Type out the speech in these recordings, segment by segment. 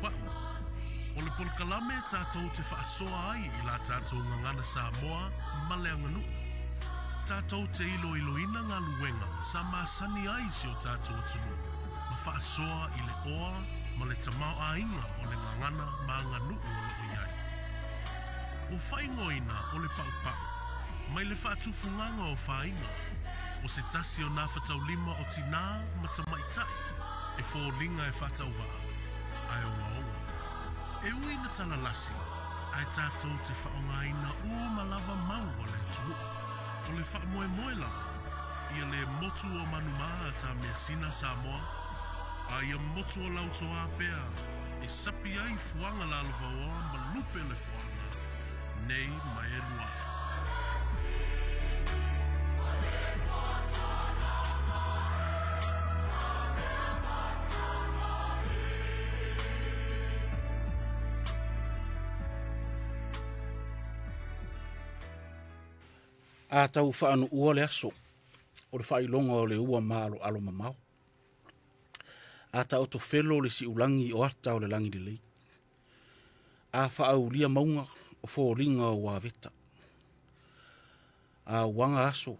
Paʻupaʻu. O le polokalame tatou te faasoa ai i la tatou gagana Samoa ma le aganuu. Tatou te iloiloina galuega sa masani ai si o tatou atunuu ma faasoa i le oa ma le tamaoaiga o le gagana ma aganuu o loo i ai. Ua faaigoaina o le paʻupaʻu mai le faatufugaga o fāiga, o se tasi o nā fataulima o tinā ma tamaitai e foliga e faatauvaa ae ogaoga. E ui na talalasi, ae tatou te faaaogaina uma lava mau a le atunuu. O le faamoemoe lava, ia le motu o Manumā a tā Measina Samoa, a ia motu o Lautoā pea e sapi ai fuaga lalovaoa ma lupe le fuaga, nei ma e lua. A tau faanuua le aso o le faailoga o le ua maaloalo mamao. A taoto felo le siulagi o ata o le lagi lelei. A faaaulia mauga o foliga o uaveta. A uaga aso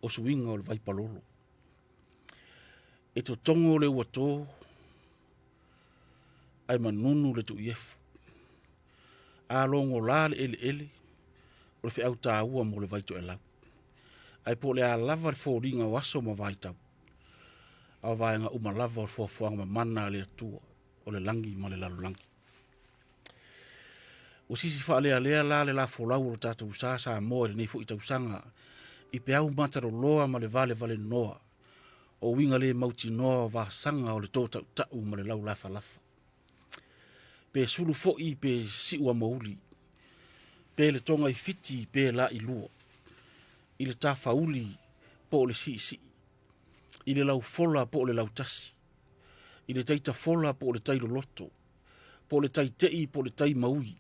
o suiga o le vaipalolo. E totogo le ua to ae manunu le tuiefu. A logola le eleele o le feau taua mo le vaitoelau. Ae po o le a lava le foliga o aso ma vaitau, a o vaega uma lava o le foafoaga mamana a le Atua o le lagi ma le lalolagi. Ua sisi faalealea la le lafolau o lo tatou sa Samoa i lenei foi tausaga i peau mataloloa ma le valevalenoa o uiga le mautinoa o vasaga o le tō tautau ma le lau lafalafa. Pe sulu foi pe siu a mouli, pe le toga i fiti pe la i lua, i le tafauli po o le siisii, i le laufola po o le lautasi, i le taitafola po o le tailoloto, po o le taitei po o le taimaui,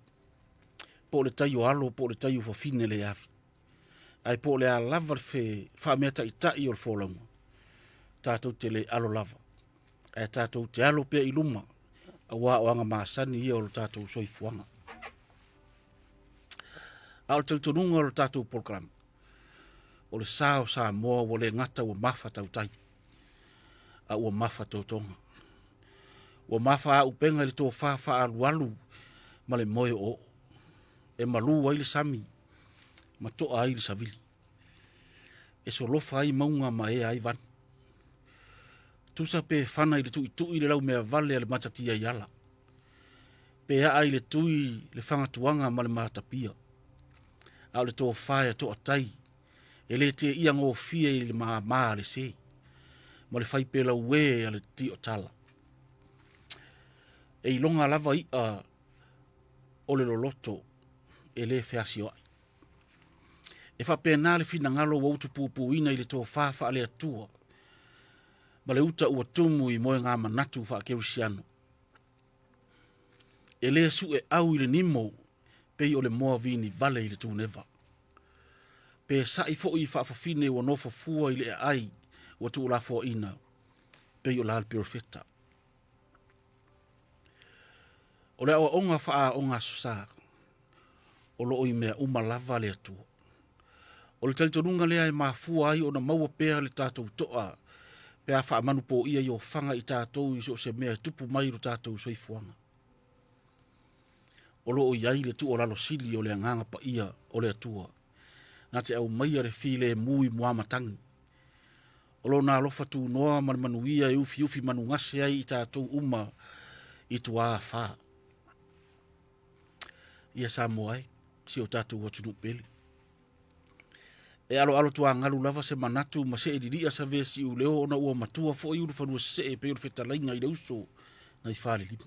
po o le tai o alo po o le tai o fafine le afi. Ae po o le a lava le faameataitai o le folauga, tatou te le alo lava, ae tatou te alo pea i luma, auā o aga masani ia o lo tatou soifuaga. A o le talitonuga o le tatou polokalame, o le sa o Samoa ua le gata ua mafa tautai, a ua mafa totoga. Ua mafa auupega i le tofa faaalualu ma le moe oooo, e malu ai le sami ma toa ai le savili, e solofa ai mauga ma ea ai vanu. Tusa pe fana i le tuitui le laumeavale a le matatia i ala, pe aa i le tui le fagatuaga ma le matapia, a o le tofa e toatai e le teia gofie i le māmā a le sē ma le faipelauē a le tiotala. E iloga lava i'a o le loloto e le feasioa'i. E faapena le finagalo ua utupupuina i le tofa faale-Atua ma le uta ua tumu i moegamanatu faakerisiano. E le sueau i le nimo pei o le moa vinivale i le tuneva. Pe sa'i foi i faafafine ua nofo fua i le aai ua tuulafoaina pei o la le perofeta. O le aoaoga faaaoga Aso Sa, o lo o i mea uma lava le Atua. O le talitonuga lea e mafua ai ona maua pea le tatou toa pe a faamanupoia i ofaga i tatou i so o se mea e tupu mai i lo tatou soifuaga. O lo o i ai le tuualalo sili o le Agaga Paia o le Atua, na te aumaia le filemu i muamatagi. O lona alofa tunoa ma le manuia e ufiufi manugase ai i tatou uma i tuafa. Ia Samoa e, si o tatou atunuu pele. E aloalo tuagalu lava se manatu ma see lilia sa vesiuleo ona ua matua foi ulufanua sesee e pei o le fetalaiga i le uso nai Falelima.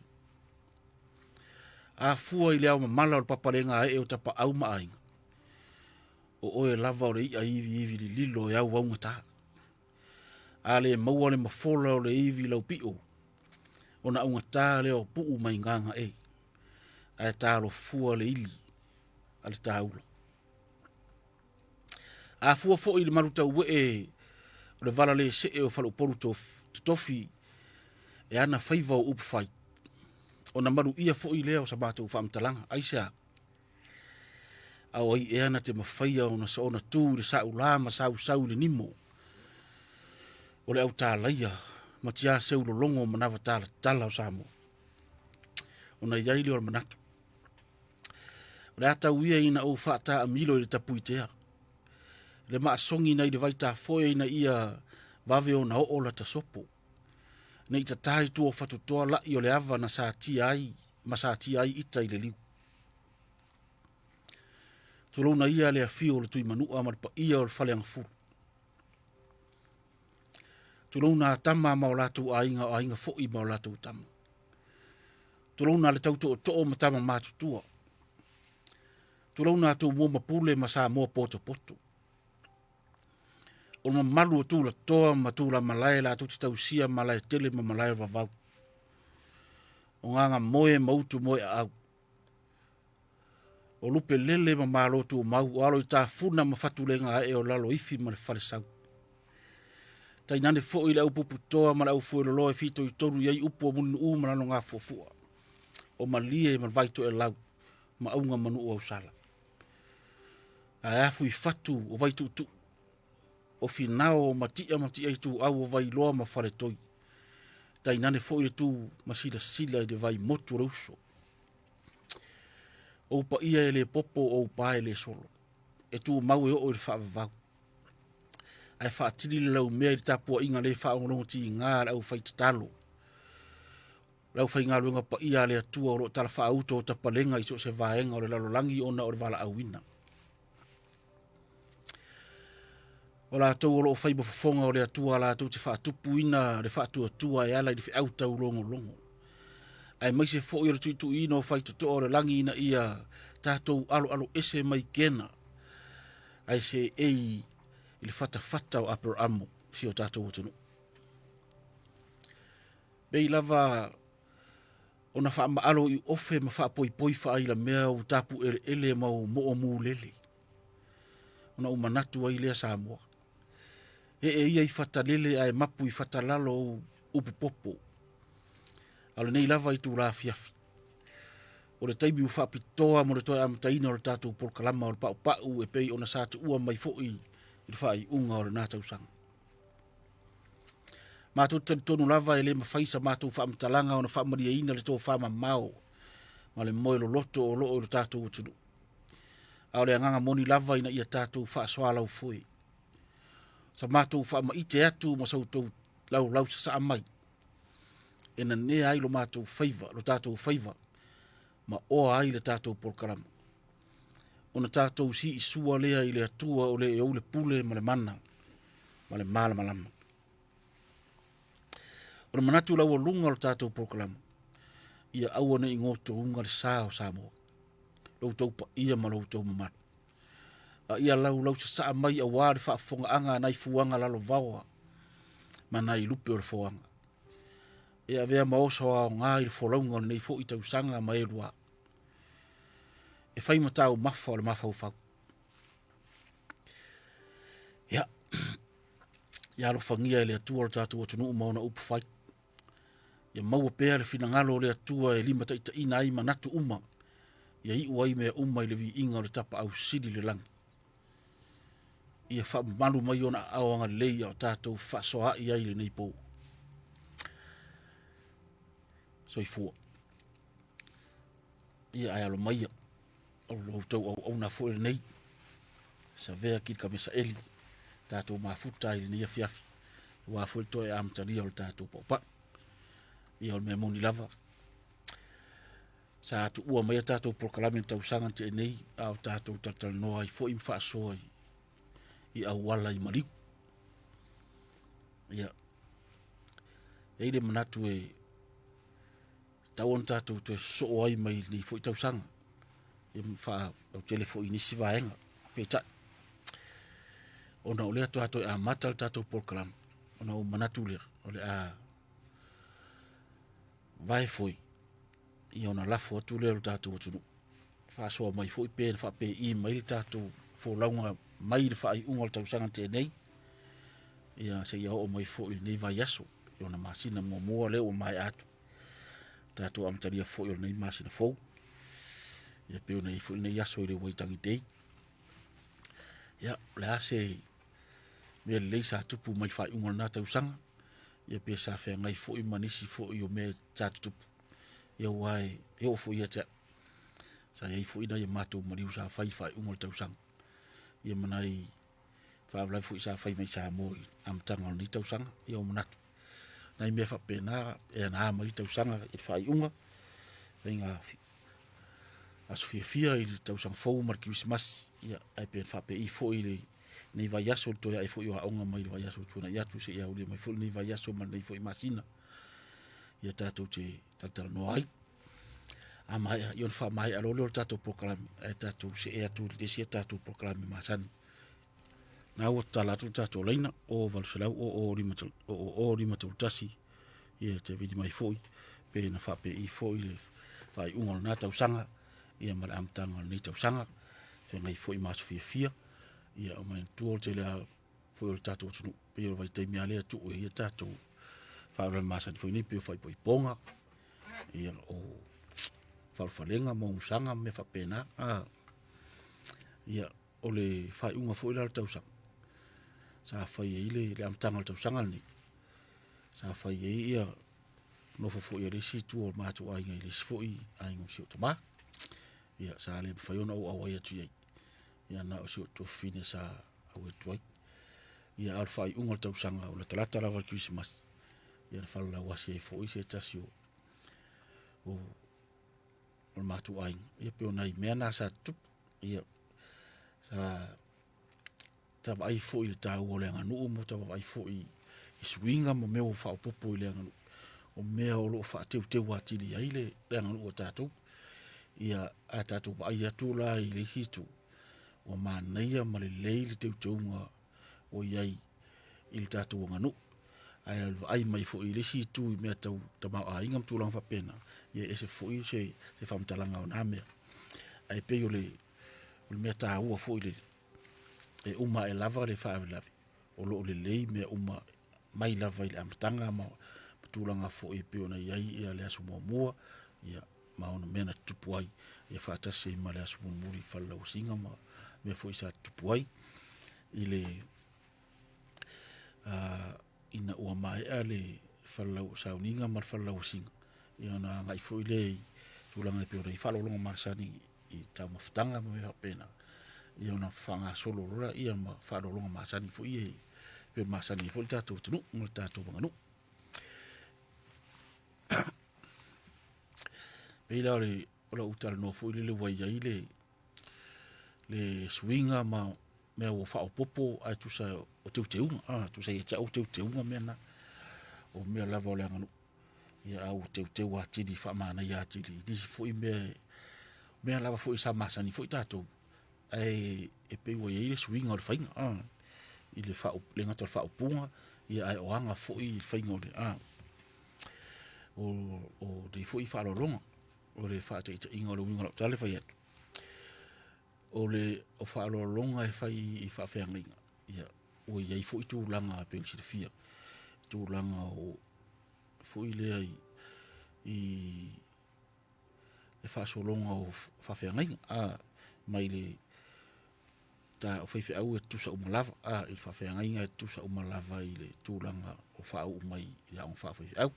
A fua i le ao mamala o le papalega ee o tapaau ma aiga, o oe lava o le i'a iviivi lililo e auaugata. A le maua le mafola o le ivi laupio, ona augata lea o puu mai gagae, ae talofua le ili a le taula. A fua foi i le malutauee o le vala le see o faleupolu totofi e ana faiva o upufai. Ona maluia foi lea o sa matou faamatalaga. Aisea? A o ai ea na te mafaia ona soona tu i le saula ma sausau i le nimo o le autalaia ma tiaseu lologo o manava talatala o Samoa? Ona i ai lea o le manatu, o le a tau ia ina ou faataamilo i le tapuitea, le maasogi nai le vaitafoe ina ia vave ona oo lata sopo, ne i tata i tua o Fatutoa lai o le ava na satia ai ma satia ai ita i le liu. Tulouna ia le afio o le Tuimanua ma le paia o le Faleagafulu. Tulouna Tama ma o latou aiga, o aiga foi ma o latou tama. Tulouna le tau tootoo ma tama matutua. Tulouna Tumua ma Pule ma Samoa potopoto. O le mamalu o tulatoa ma tulamalae latou te tausia malae tele ma malae o vavau. O gagamoe ma utumoeaau. O lupe lele ma malo tumau, o alo i tafuna ma fatulegae o Laloifi ma le Falesau. Tainane foi le aupuputoa ma le aufueloloa e fitoitonu i ai upu o Mulinuu ma lana gafuafua, o Malie ma le Vaitoelau ma auga ma nuu ausala. Ae a Fuifatu o Vaituutuu, o Finao o Matia ma Matia Ituau o Vailoa ma Faletoi, tainane foi le tu masilasila i le vai motu o le uso. O ou paia e le popo o ou pa e le solo, e tumau e oo i le faavavau. Ae faatili le laumea i le tapuaiga le faalogologotiga a le aufaitatalo, le aufaigaluega paia a le Atua o lo o talafaauto o tapalega i so o se vaega o le lalolagi ona o le valaauina. O latou o lo o fai ma fofoga o le Atua latou te faatupuina le faatuatua e ala i le feau taulogologo, aemaise foi o le tuituiina o faitotoa o le lagi ina ia tatou aloalo ese mai kena ae seei i le fatafata o Aperamo si o tatou atunuu. Pei lava ona faamaalo i ofe ma faapoipoi faailamea ou tapueleele ma ou moo mulele, ona ou manatu ai lea Samoa, ee ia i Fatalele ae mapu i Fatalalo ou upu popo. A o lenei lava itula afiafi, o le taimi ua faapitoa mo le toe amataina o le tatou polokalama o le paupau e pei ona sa tuua mai foi i le faaiuga o lena tausaga. Matou te talitonu lava e le mafai sa matou faamatalaga ona faamalieina le tofa mamao ma le moe loloto o lo o i lo tatou atunuu. A o le agaga moni lava ina ia tatou faasoalau foe. Sa matou faamaite atu ma sa outou laulau sasaa mai e nanea ai lo matou faiva, lo tatou faiva ma oa ai le tatou polokalama. Ona tatou siisua lea i le Atua o le e ou le pule ma le mana ma le malamalama. O le manatu laualuga o le tatou polokalama, ia aua ne i gotouga le sa o Samoa, lo outou paia ma lo outou mamalu. A ia laulau sasaa mai aua le faafofogaaga a nai fuaga lalovaoa ma nai lupe o le foaga. E avea ma oso aoga i le folauga o lenei foi tausaga ma e lua. E fai ma taumafa o le mafaufau. Ia, ia alofagia e le Atua lo tatou atunuu ma ona upu fai. Ia maua pea le finagalo o le Atua e limataitaiina ai manatu uma, ia iu ai mea uma i le viiga o le Tapaau Sili i le lagi. Ia faamamalu mai ona aao agalelei a o tatou fefaasoaai ai i lenei po. Soifua. Ia ae alo maia, o lo outou auauna foi lenei, Savea Kilikamesaeli, tatou mafuta ai i lenei afiafi, aua foi le toe amatalia o le tatou paupau. Ia o le mea moni lava, sa tuua mai a tatou polokalame i le tausaga na tea nei, a o tatou talatalanoa ai foi ma faasoa i auala i maliu. Ia, e i ai le manatu e tatau ona tatou toe sosoo ai mai lenei foi tausaga ia ma faalautele foi i nisi vaega. Peitai, ona o lea faatoa toe amata le tatou polokalame, ona ou manatu lea, o le a vae foi ia ona lafo atu lea i lo tatou atunuu. Faasoa mai foi pe na faapei mai le tatou folauga mai le faaiuga o le tausaga na tea nei, ia seia oo mai foi i lenei vaiaso i ona masina muamua lea ua maea atu. tatou amatalia foi o lenei masina fou. Ia pei ona i ai foi lenei aso i le Waitangi Day. Ia, o le a se mea lelei sa tupu mai le faaiuga o lena tausaga, ia pe sa feagai foi ma nisi foi o mea sa tutupu, ia aua e oo foi ia te au, sa i ai foi nai a matou maliu sa fai i le faaiuga o le tausaga, ia ma nai faalavelave foi sa fai mai i Samoa i le amataga o lenei tausaga. Ia ua manatu, o nai mea faapena e na mai le tausaga i le faaiuga, faiga aso fiafia i le tausaga fou ma le kerisimasi, ia ae pe faapei foi lenei vaiaso i le toe ae foi o aoga mai le vaiaso ua tuanai atu seia aulia mai foi lenei vaiaso ma lenei foi masina ia tatou te talatalanoa ai. A maea ona faamaea loa lea o le tatou polokalame ae tatou see atu i le isi a tatou polokalame masani. Na ua tatala atu le tatou laina 0 800 00 5 31 ia e te vili mai foi pe na faapei foi le faaiuga o lena tausaga ia ma le amataga o lenei tausaga, feagai foi ma aso fiafia. Ia manatua o le tele lava foi o le tatou atunuu pei o le vaitaimi lava lea e tuu ai a tatou faalavelave masani foi nei pei o faaipoipoga, ia o faaulufalega ma amusaga ma mea faapena. Ia, o le faaiuga foi la o le tausaga sa fai ai le amataga o le tausaga lenei, sa fai ai ia nofo foi a le isi itu o le matou aiga i le isi foi aiga o si ou tama. Ia sa le mafai ona ou auai atu i ai, ia na o si ou tuafafine sa auai atu ai. Ia a o le faaiuga o le tausaga o latalata lava i le kerisimasi, ia na falelauasi ai foi se tasi o le matou aiga, ia pei o nai mea na sa tutupu. Ia, sa vaai foi i le taua o le aganuu ma ta vaavaai foi i suiga ma mea ua faaopoopo i le aganuu, o mea o lo o faateuteu atili ai le aganuu a tatou. Ia a tatou vaai atu la i le isi itu, ua manaia ma lelei le teuteuga ua i ai i le tatou aganuu. Ae o le vaai mai foi i le isi itu i mea tau tamaoaiga ma tulaga faapena, ia e ese foi se faamatalaga o na mea. Ae pei o le mea taua foi e uma ae lava le faalavelave, o lo o lelei mea uma mai lava i le amataga ma tulaga foi e pei ona i ai le aso muamua, ia ma ona mea na tutupu ai, ia faatasi ai ma le aso mulimuli i falelauasiga ma mea foi sa tutupu ai i le ina ua maea le sauniga ma le falelauasiga, ia ona agai foi lea i tulaga e pei ona i ai faaaloaloga masani i taumafataga ma mea faapena, ia ona faagasolo loa lea ma faaaloaloga masani foi ia e pei ona masani ai foi le tatou atunuu ma le tatou aganuu. E pei la o lau talanoa foi lele ua i ai le suiga ma mea ua faaopoopo ae tusa o teuteuga, tusa ia te au o teuteuga mea na. O mea lava o le aganuu, ia a ua teuteu atili faamanaia atili i nisi foi mea, mea lava foi sa masani foi tatou, ae e pei ua i ai le suiga o le faiga e le gata o le faaupuga, ae o aga foi i le faiga o nei foi faaaloaloga. O le faataitaiga o le uiga o lau tala e fai atu, o faaaloaloga e fai i faafeagaiga, ia ua i ai foi tulaga e pei ona silafia, tulaga foi lea i le faasologa o faafeagaiga mai le o faifeau e tutusa uma lava i faafeagaiga e tutusa uma lava i le tulaga o faauu mai i aoga faafaifeau.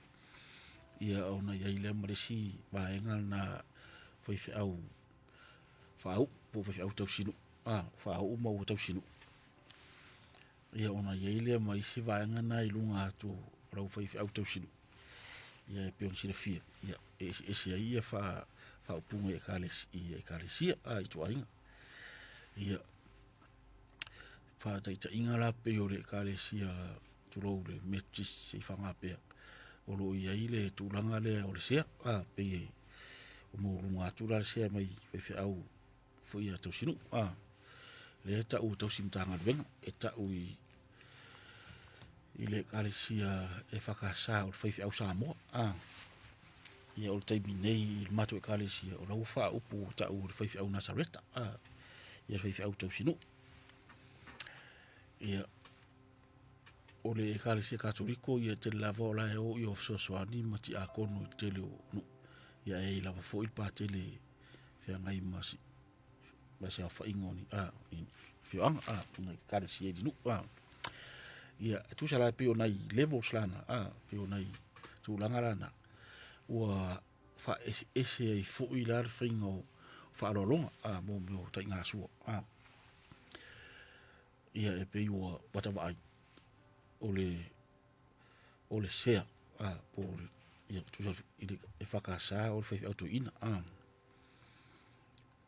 Ia ona i ai lea ma le isi vaega lena faifeau faauu po o faifeau tausinuu, faauu ma ua tausinuu. Ia ona i ai lea ma isi vaega na i luga atu o le aufaifeau tausinuu. Ia e pei ona silafia, ia e eseese ai ia faaupuga i ekalesia ituaiga. Ia, faataitaiga la pei o le ekalesia tulou le Metotisi se i faaaoga pea, o lo o i ai le tulaga lea o le sea, pei e maualuga atu la le sea mai faifeau foi ia tausinuu. Lea e tau e tausi Matagaluega, e tau i le ekalesia EFKS o le faifeau Samoa. Ia o le taimi nei i le matou ekalesia, o la ua faaupu ua tau o le faifeau Nasareta, ia le faifeau tausinuu. Ia, o le ekalesia Katoliko ia e tele lava o la e o fesoasoani ma tiakono i le tele o nuu. Ia e i lava foi le patele e feagai ma si ma se aofaiga o ni a ni afioaga a ni ekalesia i le nuu a. Ia e tusa la pei o nai levels la na a, pei o nai tulaga la na ua faaeseese ai foi la le faiga o faaaloaloga a mo mea o taigasua a. Ia e pei ua ta vaai o le o le sea a po o le ia tusa i le EFKS o le faifeau toeaina a.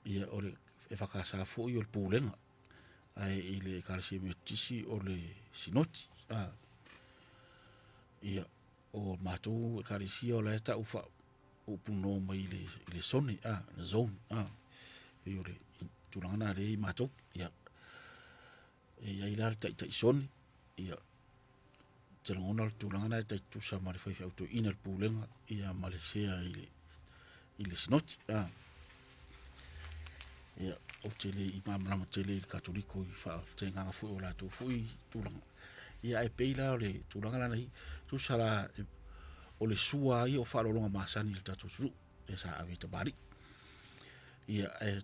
Ia o le EFKS foi o le Pulega, ae i le Ekalesia Metotisi o le Sinoti a. Ia o matou Ekalesia o la e tau faaupuno mai i le sone a, le zone a. Pei o le tulaga lena lea e i ai matou. Ia e i ai la le Taitaisone, ia ou te lagona o le tulaga lena e tai tutusa ma le faifeau toeaina i le pulega ia ma le sea i le sinoti. Ia, ou te le i malamalama tele i le Katoliko i faafitainaga foi o latou foi tulaga. Ia ae pei la o le tulaga la na i, tusa la o le sua lava ia o faaaloaloga masani i le tatou atunuu lea sa ave i tamalii. Ia ae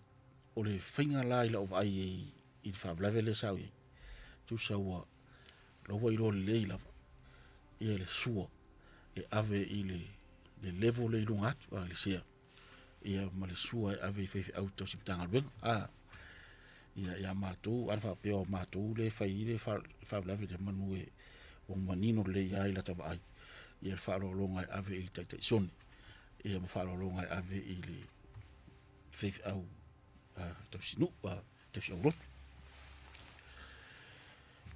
o le faiga la i lau vaai i ai i le faalavelave lea sa i ai, tusa ua la ua iloa lelei lava ia le sua e ave i le level lea i luga atu a, le sea ia ma le sua e ave i faifeau tausi Matagaluega a. Ia ia matou ana faapea o matou lea e fai ai le faalavelave lea manu e ua manino lelei lava i lata vaai ia le faaaloaloga e ave i le Taitaisone ia ma faaaloaloga e ave i le faifeau tausinuu, tausi aulotu.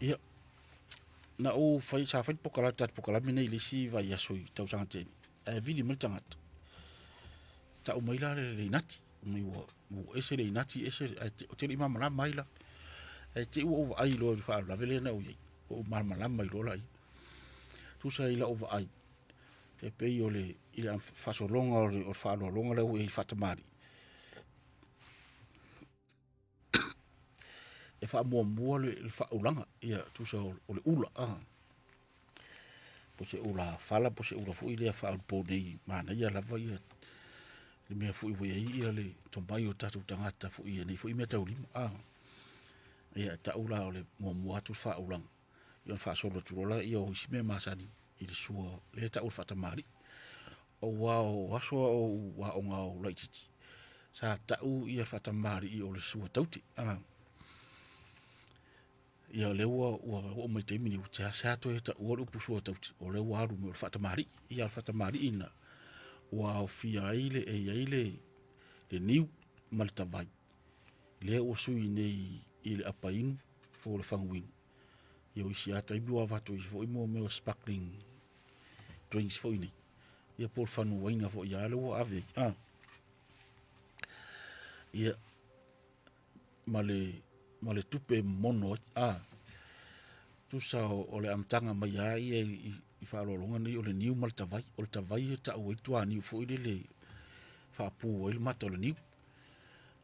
Ia, na ou fai, sa fai le pokalame, tatou pokalame nei i le isi vaiaso i tausaga tea nei, ae vili mai le tagata, tau mai la le inati, mai ua ese le inati ese, ae ou te le i malamalama ai la. Ae te i ua ou vaai loa i le faalavelave lea na ou i ai, ua ou malamalama ai loa la i i. Tusa i lau vaai, e pei o le i le faasologa o le faaaloaloga lea ua i ai faatamalii, e faamuamua le faaulaga, ia tusa o le ula po o se ula fala po o se ula foi lea faaolaponei manaia lava ia le mea foi ua i ai ia le tomai o tatou tagata foi i nei foi meataulima. Ia e tau la o le muamua atu le faaulaga ia ona faasolo atu loa lea o isi mea masani i le sua lea e tau o le faatamalii. Aua o aso a o ou aoga o laitiiti, sa tau ia le faatamalii o le sua taute. Ia o lea ua oo mai i le taimi lenei ua seasea toe taua le upu sua taute, o lea ua alu i le mea o le faatamalii. Ia o le faatamalii lena ua aofia ai le, e i ai le niu ma le tavai lea ua sui nei i le apainu po o le faguinu. Ia o isi lava taimi ua avatu ai foi mo mea o sparkling drinks foi nei, ia po o le fanuaina foi lava lea ua ave ai. Ia, ma le, ma le tupe e momono ai. A, tusa o le amataga mai lava ia i faaaloaloga nei o le niu ma le tavai. O le tavai e tau ai le tuaniu foi lele e faapu ai le mata o le niu.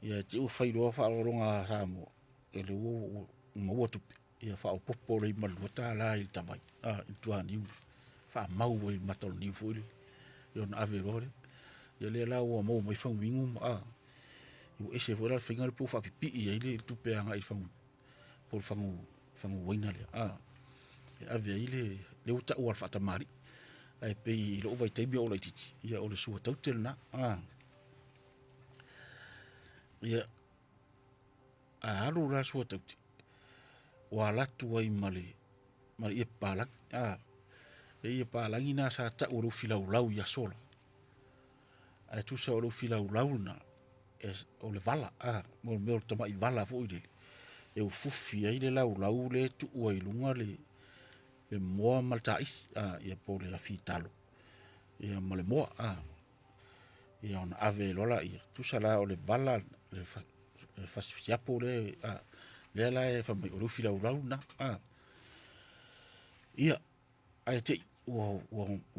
Ia te i ua fai loa faaaloaloga a Samoa, ia lea ua maua tupe, ia faaopoopo loa ma le $2 i le tavai, i le tuaniu, faamau ai i le mata o le niu foi lele, ia ona ave loa lea. Ia lea la ua maua mai ai faguinu ma ua ese foi la le faiga lea pei ua faapipii ai le tupe agai i le fagu po o le faguaina lea e ave ai le lea ua tau lava o le faatamalii. Ae pei i lou vaitaimi a o ou laitiiti, ia o le sua taute lena. Ia, a alu la le sua taute, ua alu atu ai ma le ie papalagi. O le ie papalagi lena sa tau o le ufi laulau i aso la, ae tusa o le ufi laulau lena, o le vala, mo le mea o le tamai vala foi lele e ufufi ai le laulau lea e tuu ai i luga le moa ma le taisi, ia po o le afi talo ma le moa. Ia ona ave loa lea, tusa la o le vala le fasi siapo lea, lea la e fai mai o le ufi laulau lena. Ia, ae te i ua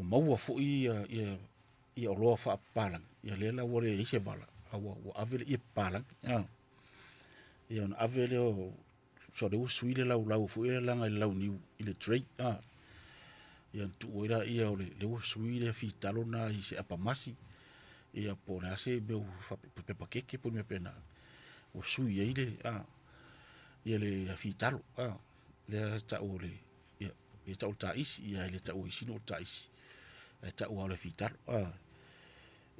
maua foi oloa faapapalagi, ia lea la ua leai se vala, a ua ave le ie papalagi. Ia ona ave lea o, tusa o lea ua sui le laulau foi lea e laga i le launiu i le tray. Ia ona tuu ai lea o lea ua sui le afi talo lena i se apamasi. Ia po o le a se mea ua faapea pepa keke po o ni mea faapena ua sui ai le a ia le afi talo a lea e tau o le ia e tau o le taisi ia e le taua e isi nuu o le taisi ae tau lava o le afi talo a.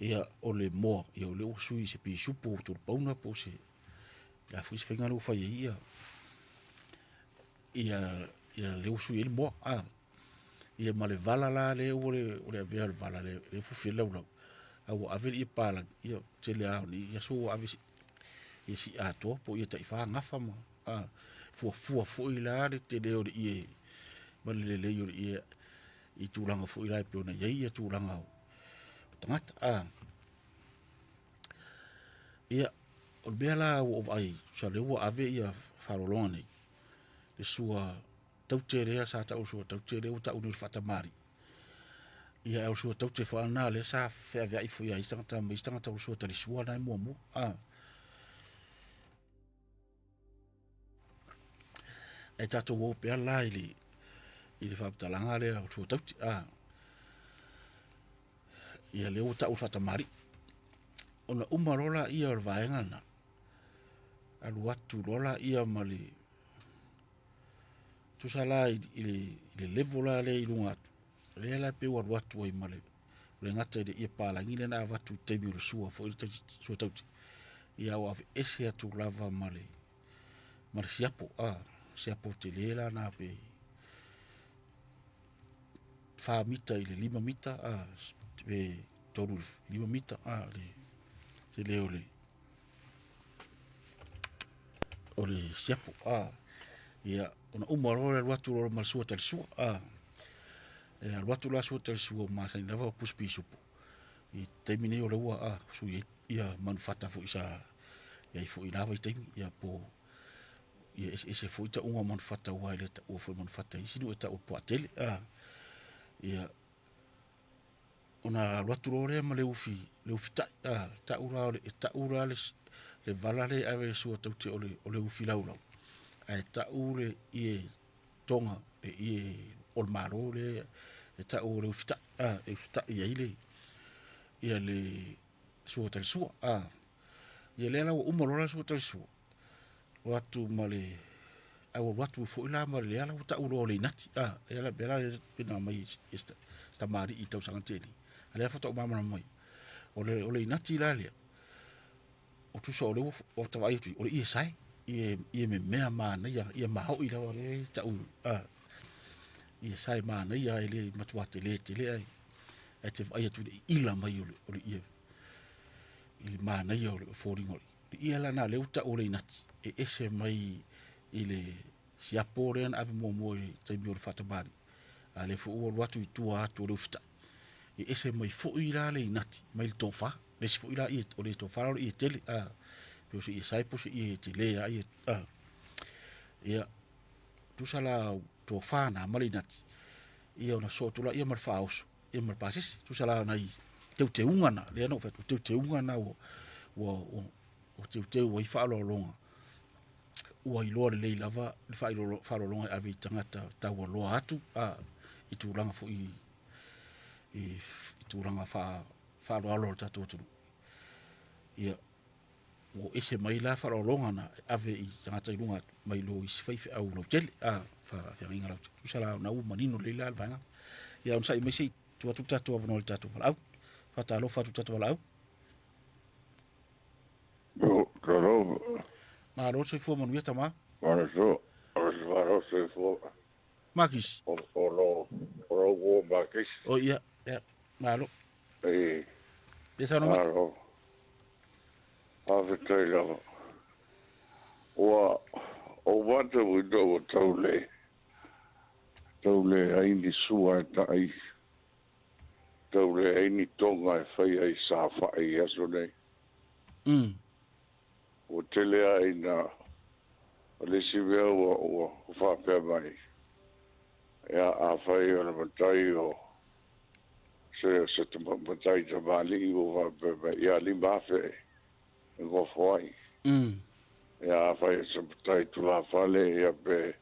Ia o le moa, ia o lea ua sui i se pisupo tolu pauna po o se le a foi se faiga lea ua fai ai ia ia lea ua sui ai le moa a. Ia ma le vala la lea ua le avea o le vala lea e fufi ai le laulau, a ua ave le ie palagi, ia tele lava o nei aso ua ave ia sii atoa po o ie tai fa gafa ma fuafua foi la le tele o le ie ma le lelei o le ie i tulaga foi la e pei ona i ai ia tulaga o tagata a. Ia, o le mea la ua ou vaai tusa o lea ua ave ia faaaloaloga nei, le sua taute lea sa tau o le sua taute lea ua tau nei o le faatamalii. Ia ae o le sua taute foi lava lena lea sa feaveai foi e isi tagata ma isi tagata o le sua talisua lena e muamua. A. Ae tatou o pea la i le faamatalaga lea o le sua taute. A. Ia lea ua tau o le faatamalii. Ona uma loa laia o le vaega lena, alu atu loa laia ma le tusa la i le level la lea i luga atu, lea la pei ua alu atu ai ma le le gata i le ie palagi lea na avatu i le taimi o le sua foi le sua taute, ia ua aveese atu lava ma le siapo, siapo tele la na pe 4 mita i le 5 mita, pe 3 i le 5 mita, le tele o le siapo. Ia, ona uma loa le alu atu loa ma le sua talisua. E alu atu la sua talisua ua masani lava o pusi pisupo. I taimi nei o lea ua sui ai ia manufata foi sa i ai foi i na vaitaimi, ia po ia eseese foi tauga o manufata aua e le taua foi o manufata e isi nuu e tau o le puaatele. Ia, ona alu atu loa lea ma le ufi tai, tau la e tau la le vala lea e ave i le sua taute o le ufi laulau, ae tau le ie toga le ie o le Malo lea e tau o le ufi tai, e ufi tai ai le ia le sua talisua. Ia lea la ua uma loa la le sua talisua, o atu ma le ae ua alu atu foi la ma lea la ua tau loa o le inati. Lea la pei ona aumai e si tamalii i le tausaga na tea nei, a o lea faatoa ou malamalama mai ai. O le inati la lea, o tusa o lea ua ta vaai atu i ai, o le ie sae, ie memea manaia, ie maoi lava lea e tau ie sae manaia e le matua tele tele ae te vaai atu i le iila mai o le ie i le manaia o le foliga o le ie. Le ie la lena o lea ua tau o le inati, e ese mai i le siapo lea na ave muamua i le taimi o le faatamalii, a o lea foi ua alu atu i tua atu o le ufitai, e ese mai foi la le inati mai le tofa. Le isi foi la ie, o le tofa la o le ie tele, pe o se ie sae po o se ie tele lava ia, Ia, tusa la o tofa na ma le inati, ia ona sosoo atu laia ma le faaoso, ia ma le pasese. Tusa la o nai teuteuga na, lea na ou fai atu, o teuteuga na ua teuteu ai faaaloaloga, ua iloa lelei lava le faaaloaloga e ave i tagata taualoa atu, i tulaga foi i tulaga faaaloalo o le tatou atunuu. Ia, ua ese mai la faaaloaloga na e ave i tagata i luga atu mai lo isi faifeau lautele, faafeagaiga lautele. Tusa la o lena ua manino lelei la le vaega. Ia onosai mai se i tuu atu le tatou avanoa i le tatou valaau. Faatalofa atu i le tatou valaau. Talofa. Malo le soifua manuia tama. Malo malo soifua. Makisi. O lo o lo ua Makisi. O ia, ia, malo. E. Ia saunoa mai. Malo. Faafetai lava. Ua ou matauina ua tau le tau leai ni sua e ta'i, tau leai ni toga e fai ai saofai i aso nei. Ua tele lava ina o le isi mea ua ua faapea mai, ia afai o le matai o se se matai tamalii ua faapea mai, ia 5,000 e nofo ai. Ia afai o se matai tulafale, ia pe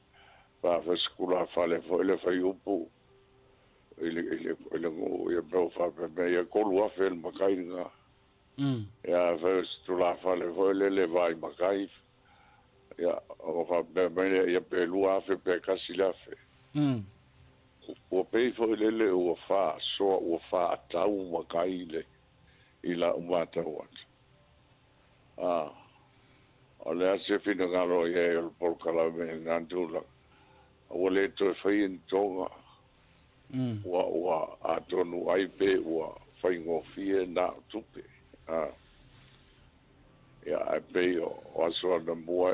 afai se tulafale foi le faiupu i le i le i le nuu, ia pe ua faapea mai, ia 3,000 le matai lena. Ia afai o se tulafale foi lele vaai matai, ia ona faapea mai lea, ia pe 2,000 pe 1,000. Ua pei foi lele ua faasoa ua faatau matai le i lau matau atu. A o le a se finagalo i ai o le polokalame i lena tulaga? Ua le toe faia ni toga. Ua atonu ai pe ua faigofie na o tupe. A ia ae pei o aso anamua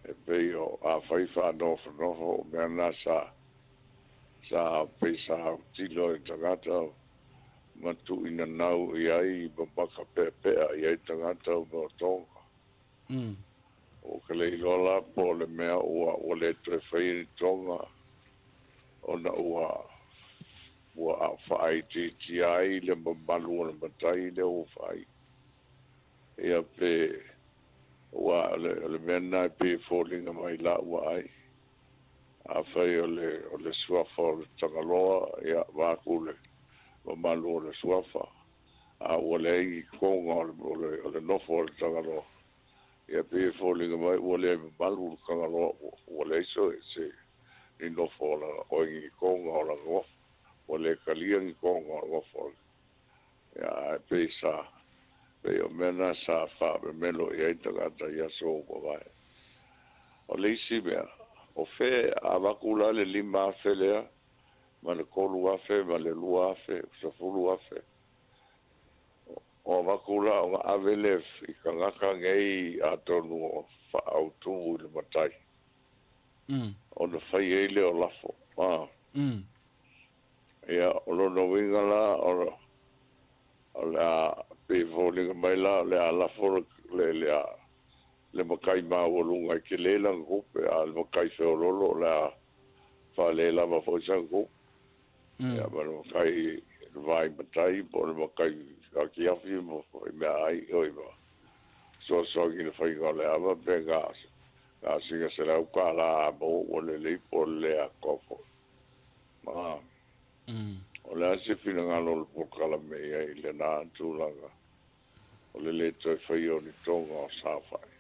e pei o afai faanofonofo o mea na sa pei sa autilo i tagata ma tuuinanau i ai ma makapeapea i ai tagata o mea o toga. Ua ke le iloa la po o le mea ua le toe faia ni toga ona ua faaitiitia ai le mamalu o le matai lea ua fai. Ia pe ua o le mea lena e pei e foliga mai lau vaai. Afai o le suafa o le Tagaloa, ia vaeatu le mamalu o le suafa, a ua leai ni toga o le nofo a le Tagaloa, ia pei e foliga mai ua le mamalu le Tagaloa, ua leai se ni nofo o lana, oi ni toga o lana nofo, ua le talia ni toga o le nofo. Ia ae pei sa pei o mea na sa faamemelo i ai tagata i aso ua mavae. O le isi mea, o fea avatu la le 5,000 lea, ma le 3,000, ma le 2,000, 10,000. O avatu la ona ave lea i tagata nei atonu o faaautu i le matai. Ona fai ai lea o lafo. Ia, o lona uiga la, o le a pei e foliga mai la o le a lafo le matai maualuga e tele lana tupe, a o le matai feoloolo o le a faale lava foi sana tupe. Ia, ma le matai vai matai po o le matai atiafi ma mea ai oi ma soasoagi i le faiga o le ava pe gasina $100 a maua ua lelei po o le le atoa foi. Ma o le a se finagalo o le polokalame i ai i lena tulaga o le le toe faia o ni toga o saofai.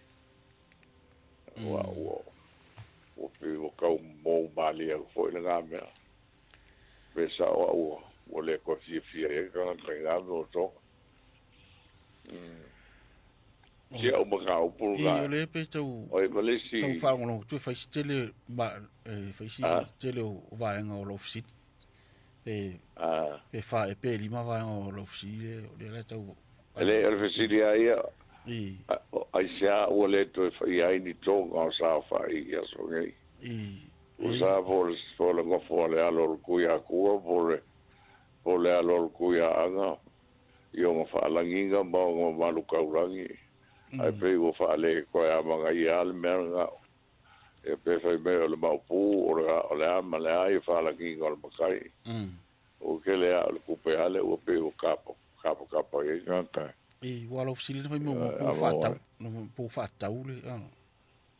Ua ua pei ua tau mou malie atu foi lena mea. Pe sao au ua le toe fiafia i ai tagata i na mea o toga. Si au mataupu I lena. o le pe tau Oi ma le isi tau faalogologo atu e fai si tele ma e fai si tele o vaega o lau fesili. Pe pe fa e pe lima vaega o lau fesili le o lea la tau E le o le fesili a ia i aisea ua le toe faia ai ni toga o saofai i aso nei. I Ua sa po le nofo a le alo o le Tuiatua po o le alo o le Tuiaaga i ona faalagiga ma ona mamalu taulagi. Ae pei ua faale toe amanaia lava le mea lena. Ia pe fai mai o le maopu o le a ma le a ia faalagiga o le matai. Ua tele lava o le tupe lava lea ua pei ua kapakapa i ai tagata. I ua lau fesili na fai mai ua po faatau po faatau le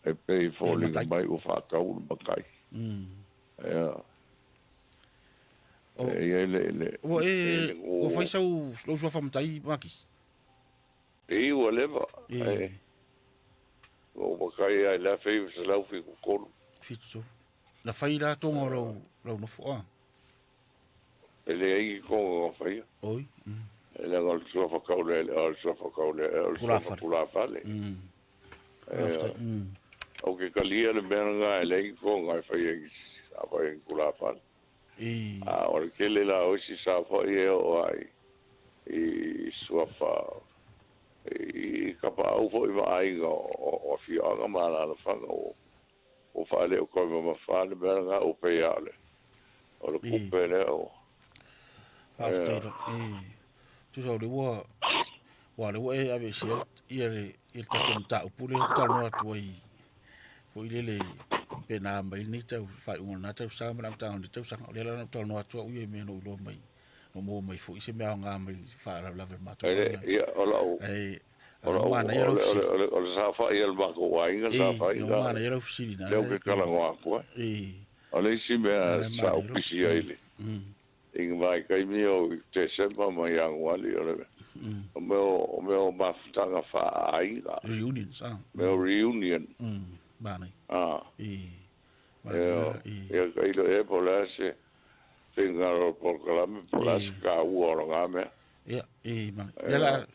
E pei foliga mai ua faatau le matai. Ia. E i ai le Ua e ua fai sau lou suafa matai Makisi? I ua leva. Ua ou matai lava i le 1973. 73. Na fai la toga o lau nofo a? E leai ni toga na faia. Oi. E leaga o le suafa taulele, o le suafa taulele, o le suafa tulafale. Ou te talia le mea lena e leai ni toga e faia i a fai i tulafale. A o le tele la o isi saofai e oo ai i suafa i kapaau foi ma aiga o afioaga ma alaalafaga ua faaleo toe mamafa le mea lena ua pei lava o le tupe lea o Faafetai la. Tusa o le ua ua le ua e aveesea ia le tatou mataupu lea talanoa atu ai foi lele pe na mai lenei tau faaiuga o lena tausaga ma le amataga o lenei tausaga. O lea la na ou talanoa atu au ia i mea na ou iloa mai, na ou maua mai foi se mea aoga mai faalavelave o le matou aiga. Ia, o lau Ae o lau manaia lau fesili. O le saofai a le matou aiga sa fai la. Manaia lau fesili na. Lea ou te talanoa atu ai. O le isi mea sa ou pisi ai i le i vaitaimi o Tesema ma Ianuari o le O mea o, o mea o mafutaga faaaiga. Reunions, ah. Mea o reunion. Manaia. Ah. E. Ia, ia tailo ea po o le a se finagalo o le polokalame po o le a se taua o lena mea. Ia, e, ma, ia la,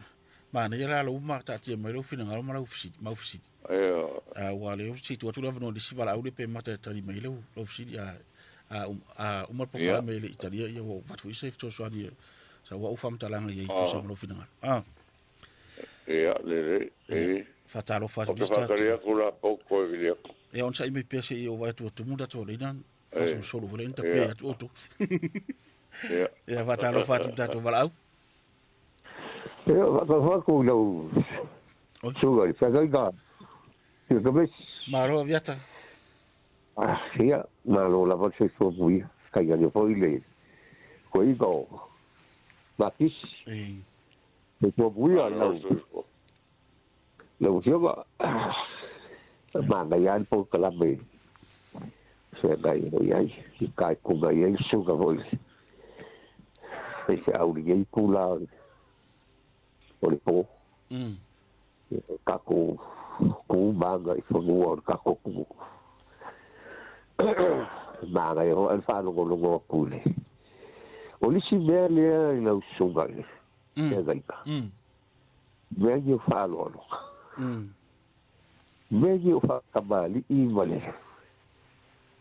manaia la lou mataatia mai lou finagalo ma lau fesili, mau fesili. Ia. A ua lea ua situ atu le avanoa i le isi valaau lea pe mata e tali mai lau, lau fesili, a, a, um, a uma le polokalame e le i talia, ia ua ou avatu foi se fesoasoani sa ua ou faamatalaga i ai tusa ma lou finagalo. Ah. Ia, lelei, e. Faatalofa atu Ou te faatali atu la po koe vili atu. Ia, onosai mai pea seia ou vaai atu ua tumu le tatou leina, faasolosolo foi lea ina tape atu outou. Ia. Ia, faatalofa atu i le tatou valaau. Ia, faatalofa atu i lau susuga i le feagaiga ia Gomez. Malo Aviata. Ia, malo lava le soifua muia. Tainane foi le koiga o Makisi. Soifua muia lau Lau Afioga, e manaia lava le polokalame i feagai o i ai, i taikuga i ai le susuga foi i le faifeau i lenei itula o le po. O tatou tu ma aga i fanua o le tatou atunuu. E manaia foi le faalogologo atu i le... O le isi mea lea i lau susuga i le feagaiga, Mea ia o faaaloaloga. Mea ia o faatamalii ma le,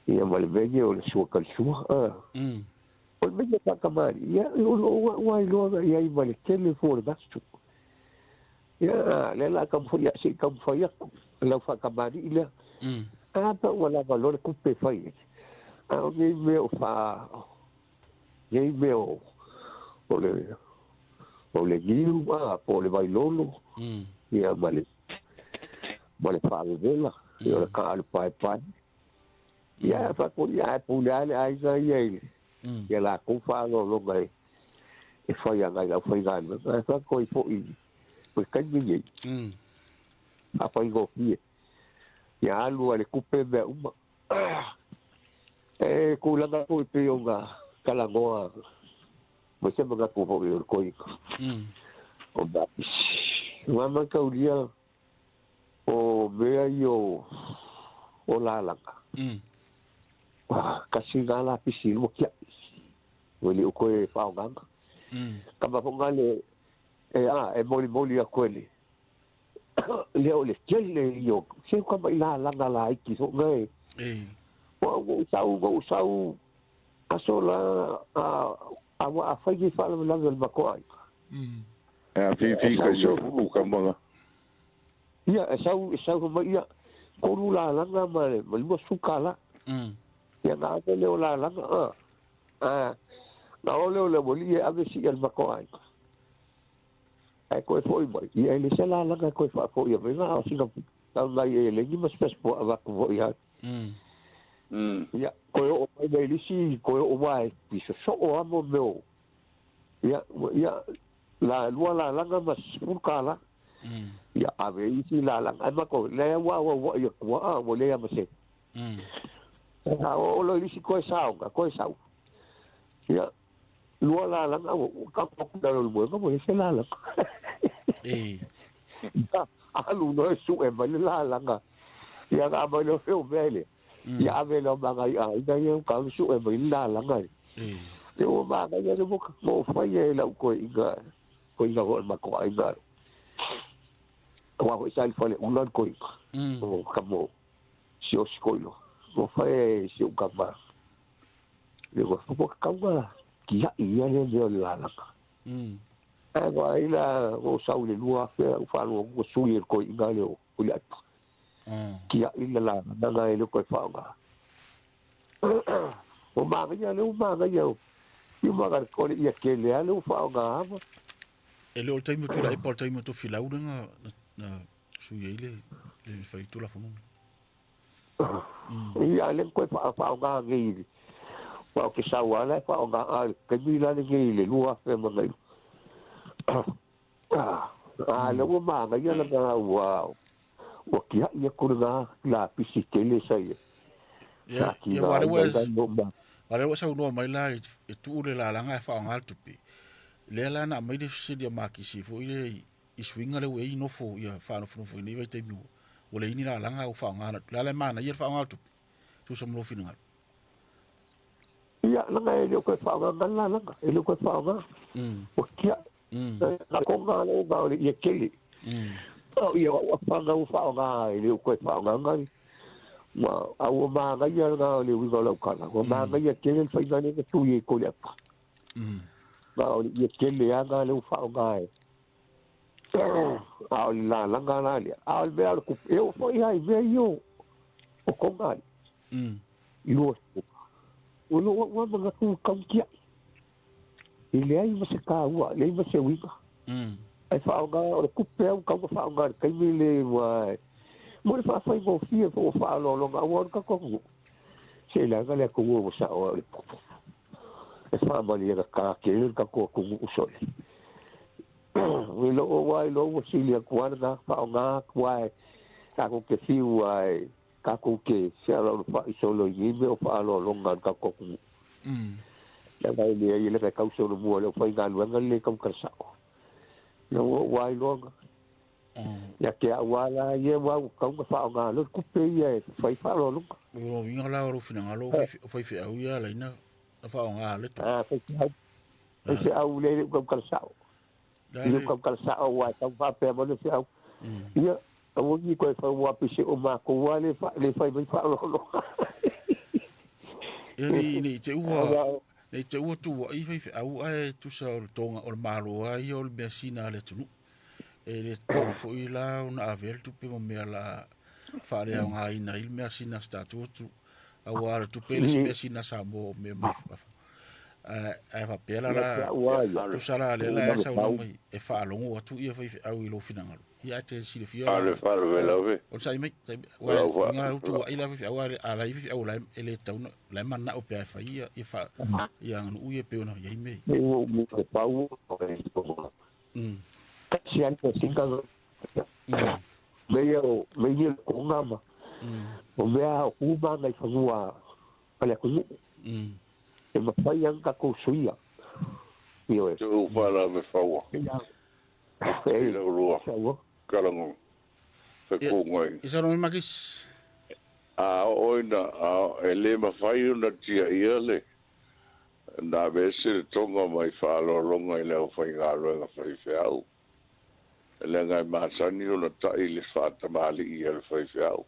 ia ma le mea ia o le suakalisua. O le mea ia o faatamalii, ia o lou au lava iloa i ai ma le tele fua o le gasu. Ia, lea o le a taumafai, se i taumafai atu lau faatamalii lea. A pe ua lava loa le tupe e fai ai. A o nei mea o faa, nei mea o, o le o le niu a po o le vailolo ia ma le ma le faavevela ia o le kaa o le paepae ia faapea ia ae pule lava le aiga ia i ia latou faaaloaloga e e fai agai i le aufaigaluega ae faapea ai foi i le taimi lenei faafaigofie ia alu lava i le tupe mea uma. E tulaga foi pei ona talanoa mai se manatu foi o le toeaina o Baptist. Ua mataulia o mea ia o lalaga, tasi lena lapisi lua tiai, ua le o toe faaaogaina. Kama foi na le e molimoli atu e le lea o le tele ia o se kama i lalaga laiti foi na e. Ua ou sau, ua ou sau aso la a ua a fai ni faalavelave o le matou aiga. E a fifi kai se fulu ka manga. Ia, e sau, e sau mai ia, tolu lalaga ma le 20 tala. Ia na ave lea o lalaga, a, a, na o lea o le aualii e ave sii a le matou aiga. Ae toe foi mai, ia e le se lalaga e toe faafoi mai, na o sina tau nai eleni ma se passport avatu foi ai. Ia, toe oo mai mai le isi, toe oo mai i sosoo lava mo mea o, ia, ia, la lua lalaga ma $10. Ia, ave isi lalaga, ae matou, lea ua auauai atu lava, ua leai lava ma se. A oo loa i le isi toe saoga, toe sau. Ia, lua lalaga, ua tau atu i lalo o le moega, ua leai se lalaga. Alu loa e sue mai le lalaga. Ia na aumai loa o mea lea. Ia ave loa ma nai aiga ia tau sue mai le lalaga. Ia ua manaia le mo fai e lau toeaina, toeaina foi o le matou aiga. Aua foi sa i le faleula le toeaina. O ka mo si'osi koiloa. Ua fai e si ou tama. Le ua ua tatau ona tia'i ia lea mea o le lalaga. Ae vaai la ua ou sau i le 2000 ou faalogo atu ua sui e le toeaina lea o Fuliaipa. Tia'i le lalaga na e le o toe faaaoga. Ua manaia lea ua manaia i maga o le ia tele lava lea ua faaaoga ava. E le o le taimi o Tuilaepa o le taimi o Tofilau lea na sui ai le fai Tulafono. Ia, lea na toe faaaoga nei, aua ou te sau lava la e faaaoga a le taimi la lenei i le 2000 ma nai. A lea ua manaia lana ua ua tiai atu lena lapisi tele sa ia. Ia, ia aua lea ua aua lea ua saunoa mai la e tuu le lalaga e faaaoga le tupe. Lea la na aumai le fesili a Makisi foi lea i suiga lea ua i ai nofo ia faanofonofo i nei vaitaimi ua ua leai ni lalaga ua faaaoga na le ala e manaia le faaaoga o le tupe tusa ma lou finagalo. Ia, leaga e le o toe faaaogaina le lalaga, e le o toe faaaoga. Ua tiai. Na koga le oga o le ie tele. O ia o afaga ua faaaoga e le o toe faaaogaina le ma a ua manaia lena o le uiga o lau tala. Ua manaia tele le faiga lea na tui ai Koliata. Ma o le ie tele lava lena lea ua faaaoga e a o le lalaga la lea. A o le mea o le tupe, e oo foi lava i mea ia o toga i 20. O lou au lava manatu e tau tiai. E leai ma se taua, leai ma se uiga. Ae faaaoga, o le tupe lava ua tatau ona faaaoga i le taimi lenei aua mo le faafaigofie foi ua faaaloaloga aua o le tatou atunuu, se leaga le atunuu ua sao ai o le popo. E faamalie gata tele le tatou atunuu sole. I lou aua iloa ua sili atu lava lena faaaoga atu lava e tatou te fiu lava e tatou te fealaalafa'i solo i nei mea o faaaloaloga a le tatou atunuu. Leaga e leai, leaga e tau solomua i le aufaigaluega le le tautala sa'o. Ina ua ou ailoga, ia te a'u lava la ia aua ua tatau ona faaaoga loa le tupe ia e fai faaaloaloga. O lona uiga la o lou finagalo o faifeau ia ala ai na faaaoga le tupe. A, faifeau, faifeau lea e le o tautala sa'o. I le tautala sa'o aua e tau faapea mai le feau, ia, aua ne i toe fau api se o matou lava le fai mai faaaloaloga. Ia ne i te ua ne i te ua tuua'i faifeau ae tusa o le toga o le Malo lava ia o le measina a le atunuu. E le tatau foi la ona avea le tupe ma mea la faaleaogaina ai le measina a si tatou atunuu. Aua o le tupe le isi measina a Samoa o mea mai fafo. Ae faapea la la tusa la lea la e saunoa mai e faalogo atu ia faifeau i lou finagalo. Ia ae te silafia la. Ale faalavelave. O le sai mai, sai mai. Ua inga lau tuua'i la faifeau a la i faifeau la e le tatau ona la e manao pea e fai ia ia fa ia aganuu ia pei ona i ai mea ia. Ua umi e pau Kasi ai le singa mea o mea ia konga ma o mea o kuma ngai fanua a le atunuu. E mafai ona tatou suia. Ioe. Te u whalave whaua. I lau lua. Kalango. Fekunga i. I sa mai Makis. A o ina a e le mawhai ona tia ia le na ave ese le toga mai faaaloaloga i le aufaigaluega faifeau. E leaga e masani ona ta'i le faatamalii a le faifeau.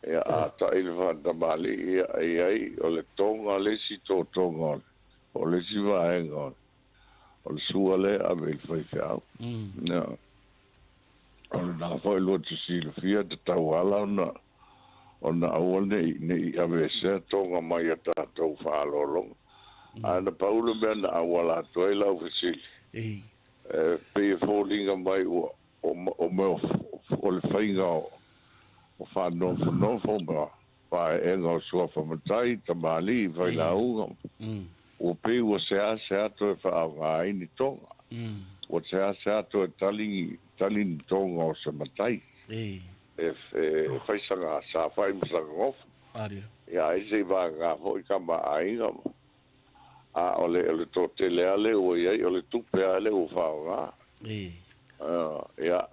Ia, a ta'i le faatamalii, ia, e i ai o le toga le isi totoga o le, o le isi vaega o le, o le sua lea e ave i le faifeau. Ia, o lena foi lua te silafia, tatau lava la ona, ona aua ne i, ne i aveesea toga mai a tatou faaaloaloga. Ae na pau le mea na auala atu ai lau fesili, e pei e foliga mai ua o mea o le faiga o faanofonofo ma paeaega o suafa matai, tamalii, failauga, ua pei ua seasea toe faaaoga ai ni toga. Ua seasea toe tali, tali ni toga o se matai. E fai saga safa'i ma saga gofa. Ia ai se i vagaga foi tama a aiga ma. A o le o le toatele lava lea ua i ai, o le tupe lava lea ua faaaoga. Ia,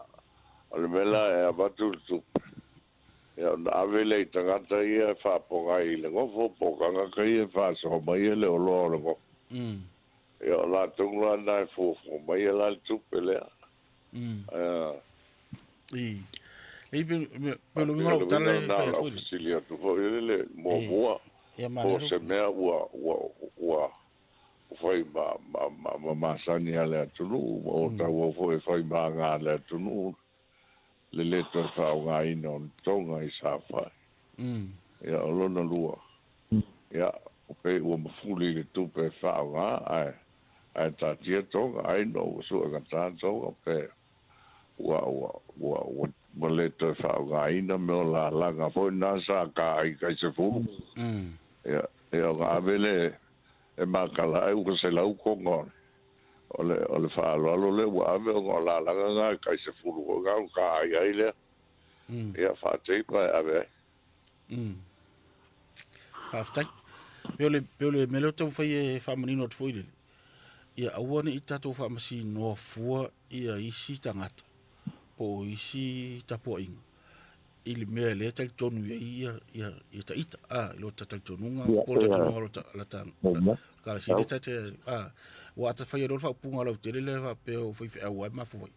o le mea la e avatu le tupe, ia ona ave lea i tagata ia e faapogai i le gofo po o tagata ia e faasoa mai le oloa o le gofo. Ia o latou la na e fuafua mai la le tupe lea. I. E pe pe lo winga tala e fai atu. Fesili atu foi le muamua. Po o se mea ua ua ua fai ma ma ma ma masani a le atunuu ma o taua foi e fai ma aga a le atunuu le le toe faaaogaina o le toga i saofai. Ia o lona lua, ia o pei ua mafuli i le tupe e faaaoga ae ae taatia toga ai no ua suegata toga pe ua ua ua ua ua le toe faaaogaina mea o lalaga foi na sa ka ai kai sefulu. Ia ia ona ave le e makala ai ua 100 koga o le o le faaaloalo lea ua ave ona o lalaga na kai sefulu foi na ka ai ai lea. Ia faateipa e ave ai. Faafetai. Pe o le pe o le mea lea o taumafai e faamanino atu foi lele. Ia aua ne i tatou faamasinoa fua ia isi tagata po o isi tapuaiga i le mea lea e talitonu i ai ia, ia, ia taita, a, i lo ta talitonuga, po o le talitonuga o lo ta, la ta, kalasia lea ta te, a, ua ata faia loa le faaupuga lautele lea faapea o faifeau lava e mafua ai.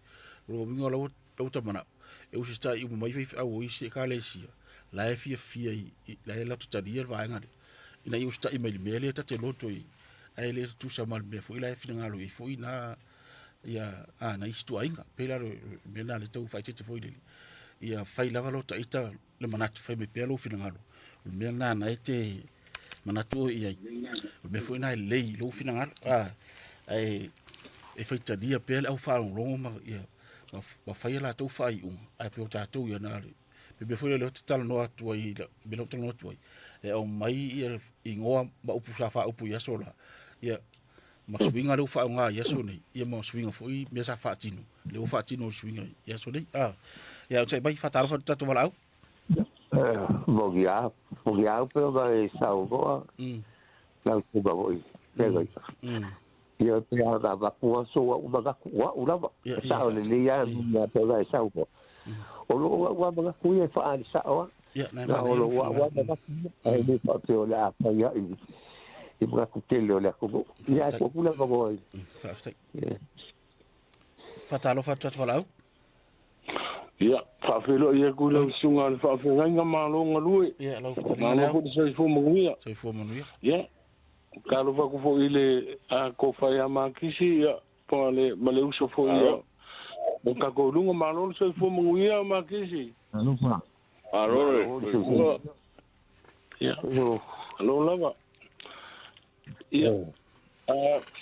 O lona uiga o lau, lau ta manao, e usitai uma mai faifeau o isi ekalesia, la e fiafia i, la e latou talia le vaega lea, ina ia usitai mai i le mea lea ta te loto i ai, ae le tutusa ma le mea foi la e finagalo i ai foi na ia a na isi tuaiga. Pei la le mea lena lea tau faaeteete foi lele, ia fai lava lo taita le manatu, fai mai pea lou finagalo, o le mea lena na e te manatu oe i ai, o le mea foi lena e lelei i lou finagalo, a ae e faitalia pea le au faalogologo ma ia ma fai a latou faaiuga, ae pei o tatou ia na le mea foi lea ou te talanoa atu ai, le mea lea ou te talanoa atu ai, e aumai ia igoa ma upu sa faaupu i aso la, ia ma suiga lea ua faaaoga i aso nei, ia ma suiga foi mea sa faatino, lea ua faatino le suiga i aso nei. Ah, ia o mai faatalofa atu tatou valaau. Mogi a, mogi a pe ona e saunoa. Lau tuga foi. Pega. Ia pe a na makua so wa uma gaku wa ulava. Sa o le ia ia pe ona e saunoa. O lo wa wa magaku ia fa ali sa o. Ia na ma o lo wa wa magaku ai le fa pe o le a fa ia i. I magaku tele o le ako. Ia ko kula va go. Faafetai. Faatalofa atu tatou valaau. Ia, faafeiloai atu i lau susuga i le faafeagaiga malo galue. Ia, lau fetalaiga Malo lea. foi le soifua manuia. Soifua manuia. Ia, talofa atu foi i le tofa ia Makisi, ia, ma le, ma le uso foi ia, o tatou i luga. Malo le soifua manuia Makisi. Alofa. Malo le soifua. Ia, malo lava. Ia,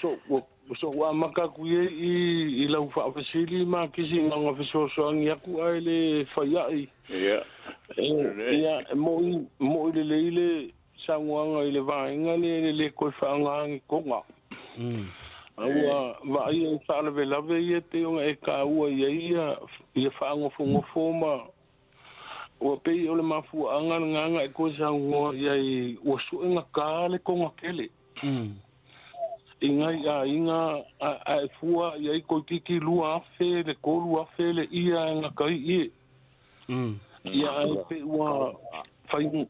so, ua, so ua amata atu ia i lau faafesili Makisi na ona fesoasoani atu ae le faiai. Ia. Ia, e mo'i, mo'i lelei le saunoaga i le vaega lea i le le toe faaaoga ni koga. A ua vaaia i faalavelave ia pei ona e taua i ai ia, ia faanofonofo ma ua pei o le mafuaaga lena na e toe saunoa i ai ua suegata le koga tele. I nai aiga ae fua i ai toeitiiti 2,000 le 3,000 le ia e gatai ie. Ia ae pei ua fai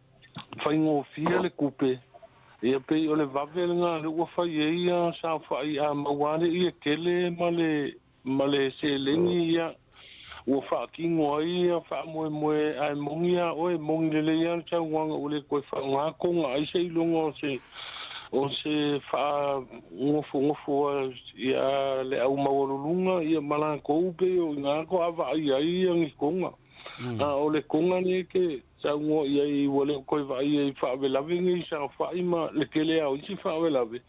faigofie le tupe, ia pei o le vave lena lea ua fai ai ia saofai a maua lava le ie tele ma le ma le seleni ia ua faatino ai ia faamoemoe ae moni lava oe, moni lelei lava le saunoaga ua le toe faaaoga koga ai seiloga o se o se faanofonofo ia le au maualuluga ia ma latou pei o i ina toa vaaia ai ia ni koga. A o le koga lea e te saunoa i ai ua le o toe vaaia i faalavelave nei saofai ma le tele lava o isi faalavelave,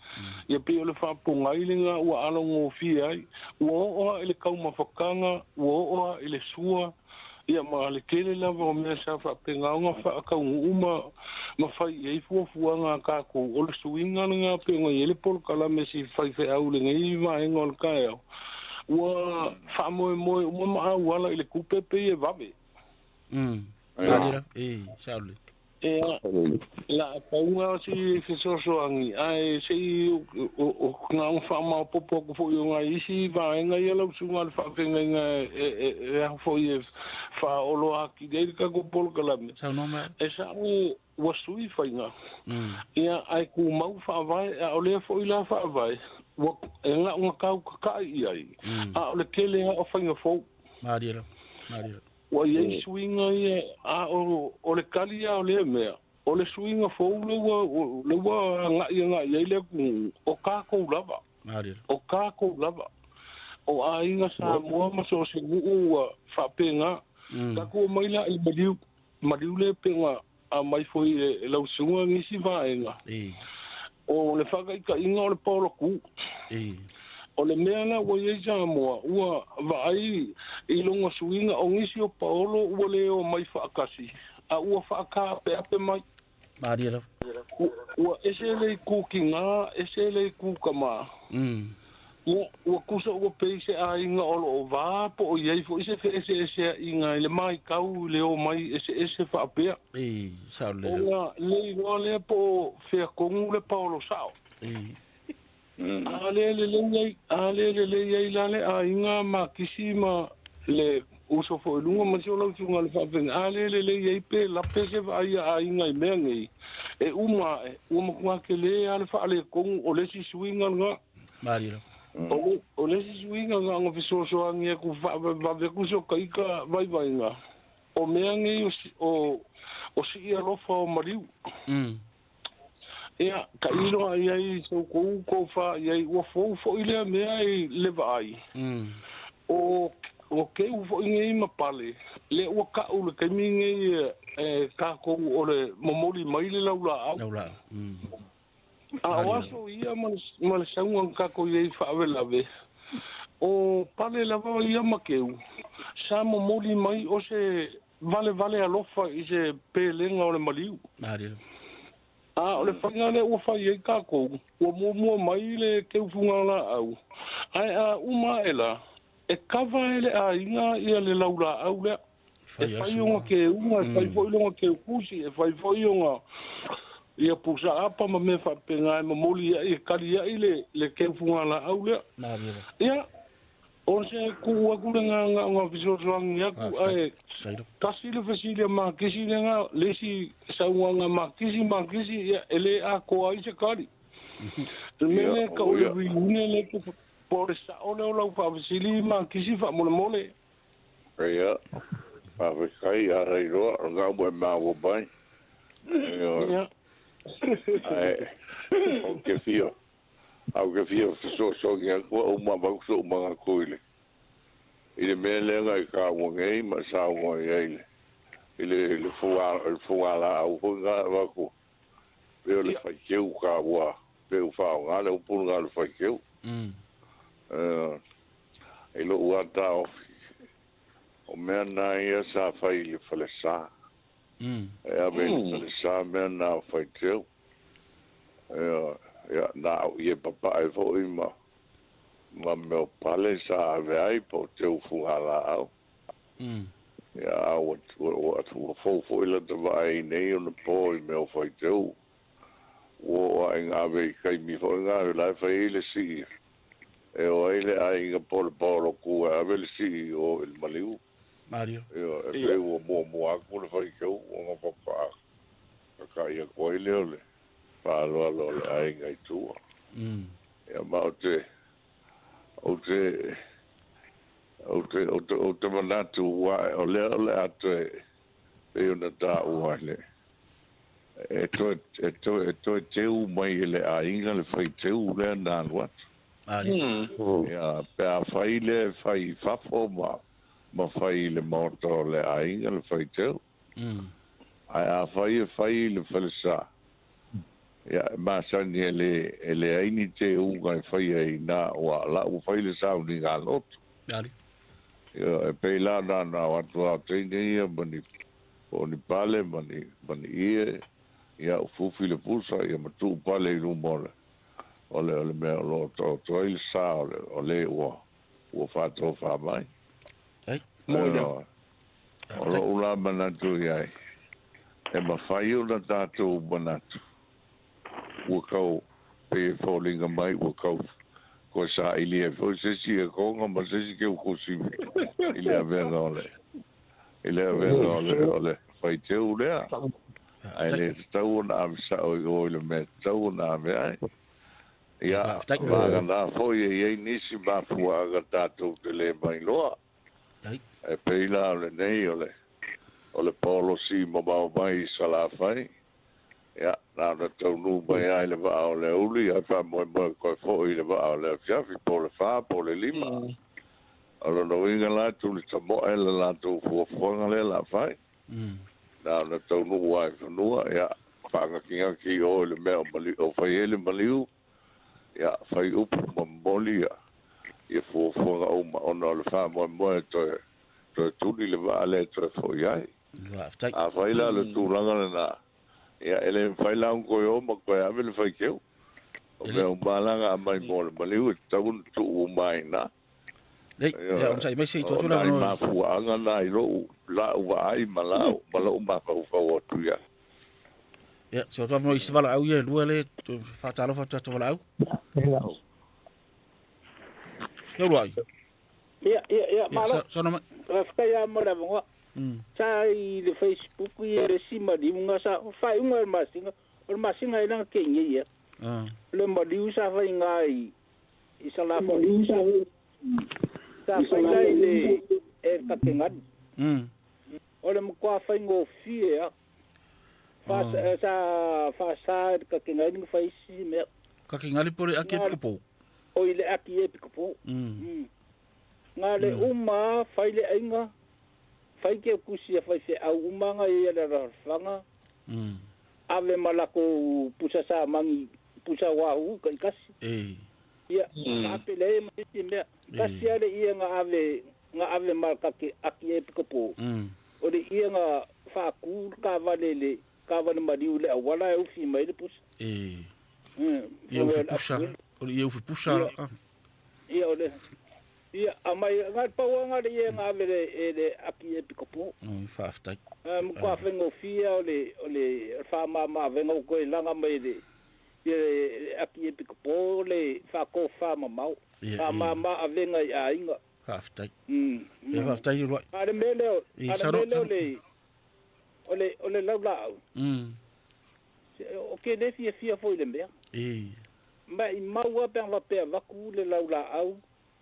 ia pei o le faapogai lena ua alogofie ai. Ua oo lava i le taumafataga, ua oo lava i le sua, ia ma le tele lava o mea sa faapena ona faataunuu ma ma fai i ai fuafuaga a tatou. O le suiga lena pei ona i ai le polokalame si faifeau i lenei vaega o le taeao, ua faamoemoe uma ma auala i le tupe pei e vave. Malie e sao lelei. Ia, la pauga o si fesoasoani, ae se i o na ona faamaopoopo atu foi o nai isi vaega ia lau susuga i le faafeagaiga e ao foi e faaoloa atili ai le tatou polokalame. Saunoa mai. E sao ua sui faiga, ia, ae tumau faavae, a o lea foi la faavae, ua e na ona tau tata'i i ai, a o le tele lava o faiga fou. Malie lava, malie lava. Ua i ai suiga ia, a o le tali lava o lea mea, o le suiga fou lea ua, lea ua agai agai i ai le atunuu, o tatou lava, o tatou lava, o aiga Samoa ma so o se nuu ua faapena. Tatou omai la i maliu, maliu lea pei ona aumai foi e lau susuga nisi vaega, o le faataitaiga o le paola ku. O le mea la ua i ai Samoa, ua vaai i lona suiga, o nisi o paolo ua le omai faatasi, a ua faataapeape mai. Malie lava. Ua ese le itu tina, ese le itu tama. Ua tusa ua pei se aiga o lo o va po o i ai foi se feeseeseaiga i le matau i le omai eseese faapea. E, sao lelei. Ona le iloa lea po o fea tonu le paolo sao. E. A le lelei ai, a le lelei ai la le aiga makisi ma le uso foi i luga ma si o lau susuga i le faafeagaiga, a le lelei ai pe lape se vaai a aiga i mea nei, e uma ae, ua matua tele lava le faaletonu o le isi suiga lena. Malie lava. O le isi suiga na ona fesoasoani atu faavavevave atu si o ta ita vaivaiga, o mea nei o, o sii alofa o maliu. Ia, tailo lava i ai so outou tofa i ai, ua fou foi lea mea i le vaai. O, o keu foi nei ma pale, lea ua tau i le taimi nei e tatou o le momoli mai le laulaau. Laulaau. A o aso ia ma le, ma le sauga na tatou i ai faalavelave, o pale lava ia ma keu, sa momoli mai o se valevale alofa i se pelega o le maliu. Malie. A o le faiga lea ua fai ai tatou, ua muamua mai le teu fugalaau, ae a uma ae la, e kava e le aiga ia le laulaau lea. E fai ona keuga, e fai foi lona keukusi, e fai foi ona ia pusa apa ma mea faapena e momoli ai, e kali ai le teu fugalaau lea. Ia, o se tuu atu lena na ona fesoasoani atu, ae tasi le fesili a Makisi lena, le isi saunoaga a Makisi, Makisi, ia, e le atoa ai se kali. Le mea lea e tau o le reunion lea e po o le sao lea o lau faafesili Makisi faamolemole. Ia, faafetai a Rairoa, o lena ua e maua mai. Ia. Ae, ou te fia Ae ou te fia fesoasoani atu au ma avatu so'u manatu i le i le mea lea na e taua nei ma e saunoa i ai i le i le fugalaau foi lena e avatu pei o le faiteu taua pei ua faaaoga le upu lena o le faiteu. I lo'u lava taofi, o mea na ia sa fai i le falesa. E ave i le falesa mea na o faiteu. Ia, na au i e papae foi ma ma mea o pale sa ave ai po o teu fugalaau. Ia, a ua, ua, ua fou foi lata vaai i nei ona po i mea o faiteu. Ua oo ae ina ave i taimi foi na la e fai ai le sii e o ai le aiga po o le paolotu e ave le sii i o i le maliu. Mario. Ia, e pei ua muamua atu le faiteu ona faatoa tata'i atu ai lea o le faaaloalo o le aiga i tua. Ia, ma ou te, ou te, ou te, ou te, ou te manatu ua o lea o le a toe, pei ona taua i le, e toe, e toe, e toe teu mai e le aiga le faiteu lea na alu atu. Ia, pe a fai lea e fai i fafo ma, ma fai i le maota o le aiga le faiteu. Ae a fai e fai i le falesa, ia, e masani e le, e leai ni teuga e faia i ina, ua la ua fai le sauniga a lotu. Ia, e pei la na na o atu a o teine ia ma ni, po o ni pale ma ni, ma ni ie, ia ufiufi le pusa, ia ma tuu pale i luma o le, o le, o le mea o lo o taoto ai le sa o le, o le ua, ua faatofa mai. Ioe. O lo'u la manatu i ai, e mafai ona tatou manatu ua tau pei e foliga mai ua tau toe saili ai foi se isi ekoga ma se isi keukusi i le avega o le i le avega o le o le faiteu lea. Ae le tatau ona ave sa'o i o i le mea e tatau ona ave ai. Ia, vagana foi e i ai nisi mafuaaga tatou te le mailoa. E pei la o lenei o le o le paolosi mamao mai i Salafai, ia, na ona taunuu mai lava i le vaa o le aoauli ae faamoemoe toe foi i le vaa o le afiafi po o le 4 po o le 5. O lona uiga la, tuli tamoe le latou fuafuaga lea o le a fai. Na ona taunuu lava i fanua, ia, faagatigati i o i le mea o maliu, o fai ai le maliu, ia, fai upu ma momoli ia, ia fuafuaga uma ona o le faamoemoe toe, toe tuli le vaa lea e toe foi ai. Faafetai. Afai la o le tulaga lena, ia, e le mafai la ona toe o ma toe ave le faiteu. O mea uma lava la na aumai mo le maliu e tatau ona tuu uma ai i ina. Lei, ia, onosai mai se i tuu atu O le nai avanoa. mafuaaga na i lou, lau vaai ma lau, ma lou mafaufau atu i ai. Ia, tuu atu avanoa i isi valaau ia e lua le faatalofa atu tatou valaau. Leuluai. Ia, ia, ia, malo. Saunoa mai. Faafetai lava mo le avanoa. Sa i le Facebook ia le isi maliu nga sa faaiuga o le masina, o le masina e langa kei nei ia. O le maliu sa faiga i i Salafai. Sa fai la i le e Kakegali. O le matua faigofie lava. Fa sa faasa e le Kakegali na fai isi mea. Kakegali po o le ake e pikopo? Oi le aki e pikopo. Nga le uma fai le aiga, fai ke kusi a faifeau uma nga ia le alaalafaga, ave ma lakou pusa samangi, pusa uauu taitasi. Ia, faapele ai ma isi mea. Tasi lava le ie na ave, na ave ma kake aki e pikopo, o le ie na faatu le taavale le taavale maliu i le auala e ufi mai le pusa. Ia ufi pusa, o le ie ufi pusa la. Ia, o le, ia, aumai, na o le pau lava na o le ie na ave e le aki e pikopo. Faafetai. Matua faigofie lava o le, o le faamama-avega ua toe laga mai e le, ia le aki e pikopo le faatofa mamao. Faamama-avega i aiga. Faafetai. Ia faafetai Leuluai. A o le mea lea, a o le mea lea o le, o le, o le laulaau, ou te le fiafia foi i le mea. Maimau lava pe ana faapea avatu le laulaau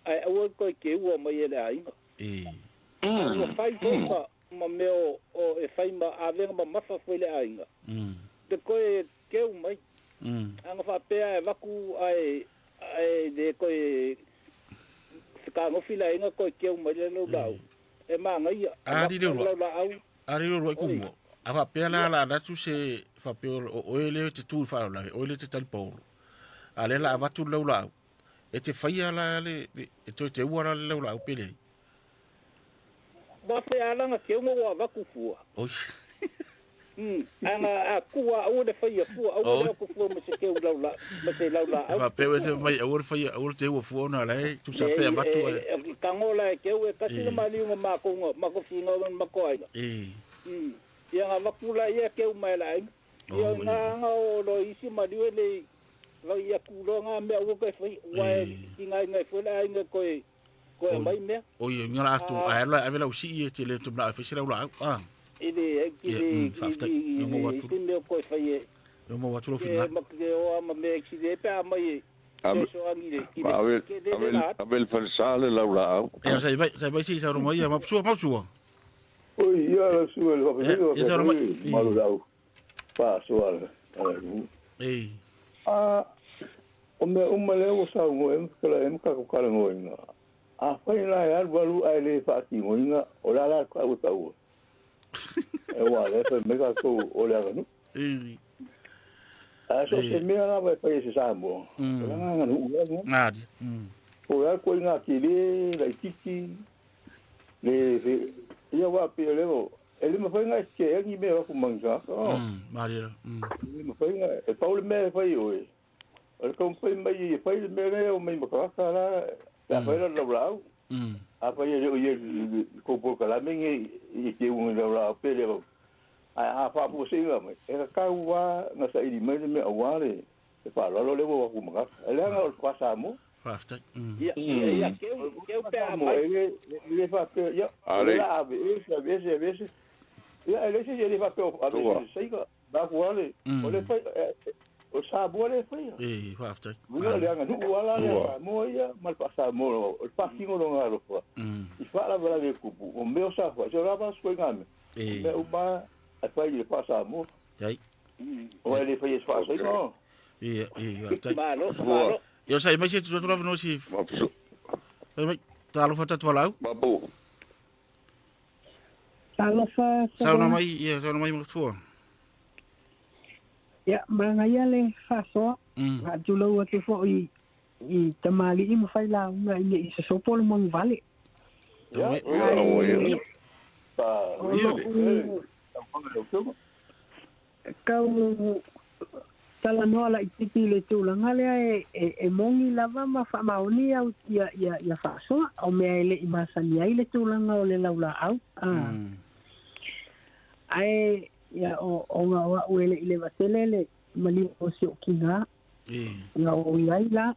ae aua le toe teua mai e le aiga. Ua fai foi ma, ma mea o, o e fai ma avega mamafa foi le aiga, le toe teu mai. Ana faapea e avatu ae, ae le toe fetanofi le aiga toe teu mai le laulaau, e manaia. Avatu le laulaau. A le Leuluai ku mua. A faapea la la avatu se faapea o oe lea e te tu i le faalavelave, o oe lea e te talipaolo. A lea la avatu le laulaau, e te faia la le, e toe teua la le laulaau pe leai? Ua fea lana keuga ua avatu fua. Oi. Ana a kua aua le faia fua, aua le oko fua ma se keu laula, ma se laulaau. E faapea ua te mai aua le faia, aua le teua fua ona la e tusa pe avatu e. Tango la e keu e kasi le maliuga makou nga mako finau ma mako aiga. Ia nga avatu la ia keu mai la aiga. Ia nga nga o lo isi maliu e le vai ia kuloa nga mea ua koe fai, ua e kinga inga foi la aiga koe koe mai mea. Oi, nga la atu, ae la ave lau sii e te le tu mna e fai lau laau. Ah. I le i le i le mea koe fai e. No mo atu lo finga. Ma ke o ama me ki le pe mai e. Ma ave le falesa le lau laau. Ia sai mai, sai mai si sa mai ia mapsua mapsua. Oi, ia la sua le faapea. Ia sa mai. Malu lau. Pa sua le. Ei. A o mea uma lea ua saunoa ai ma fetalai ai ma tatou talanoaina, afai la e alualu ae le faatinoina, o le a la le taua e taua? Aua o lea e fai mai tatou o le aganuu. Ae so o se mea lava e fai e se Samoa, o lana aganuu lea lena. Po o le a le ituaiga tele, laitiiti, le, ia aua pei o lea E le mafai ona e tetee ni mea o atu mai ni tagata. E le mafai ona, e pau le mea e fai e oe, o le taumafai mai e fai le mea lea e omai ma tagata la, pe a fai la le laulaau. Afai e le o ia i tou polokalame nei i te uga i laulaau pe le au. Ae a faafuaseiga mai, e tatau lava ona saili mai le mea aua le faaaloalo lea ua o atu ma tagata. E leaga o le faa-Samoa. Faafetai. Ia, ia, keu, keu pe a mai. E le faapea, ia, o le a ave ese, ave ese, ave ese. Ia, e leai se isi e le faapea o ave ese le Seiga. Na ku ale, o le fai, o Samoa lea e faia. E, faafetai. Uiga o le aganuu lava la lea a Samoa ia ma le faa-Samoa, o le faatino lona alofa i faalavelave e tupu, o mea o sa fai, se o le a vasu ai ngā mea. O mea uma e fai i le faa-Samoa. O e le fai e se faa-Saina. Ia, e, faafetai. Malo, malo. Ia, sai mai se tu atu lava no si. Sai mai. Talofa Tatualau. Mapu. Talofa. Sauna mai, ia, sauna mai matua. Ia, manaia le faasoa. Faatulou atu foi i tamalii ma failauga ina i sosopo le manuvale. Ia, Kau talanoa laitiiti i le tulaga lea e moni lava ma faamaoni au ia faasoa, o mea e le i masani ai le tulaga o le laulaau. Ae ia ona o a'u e le i leva tele le maliu o si ou kina, ia o i ai la,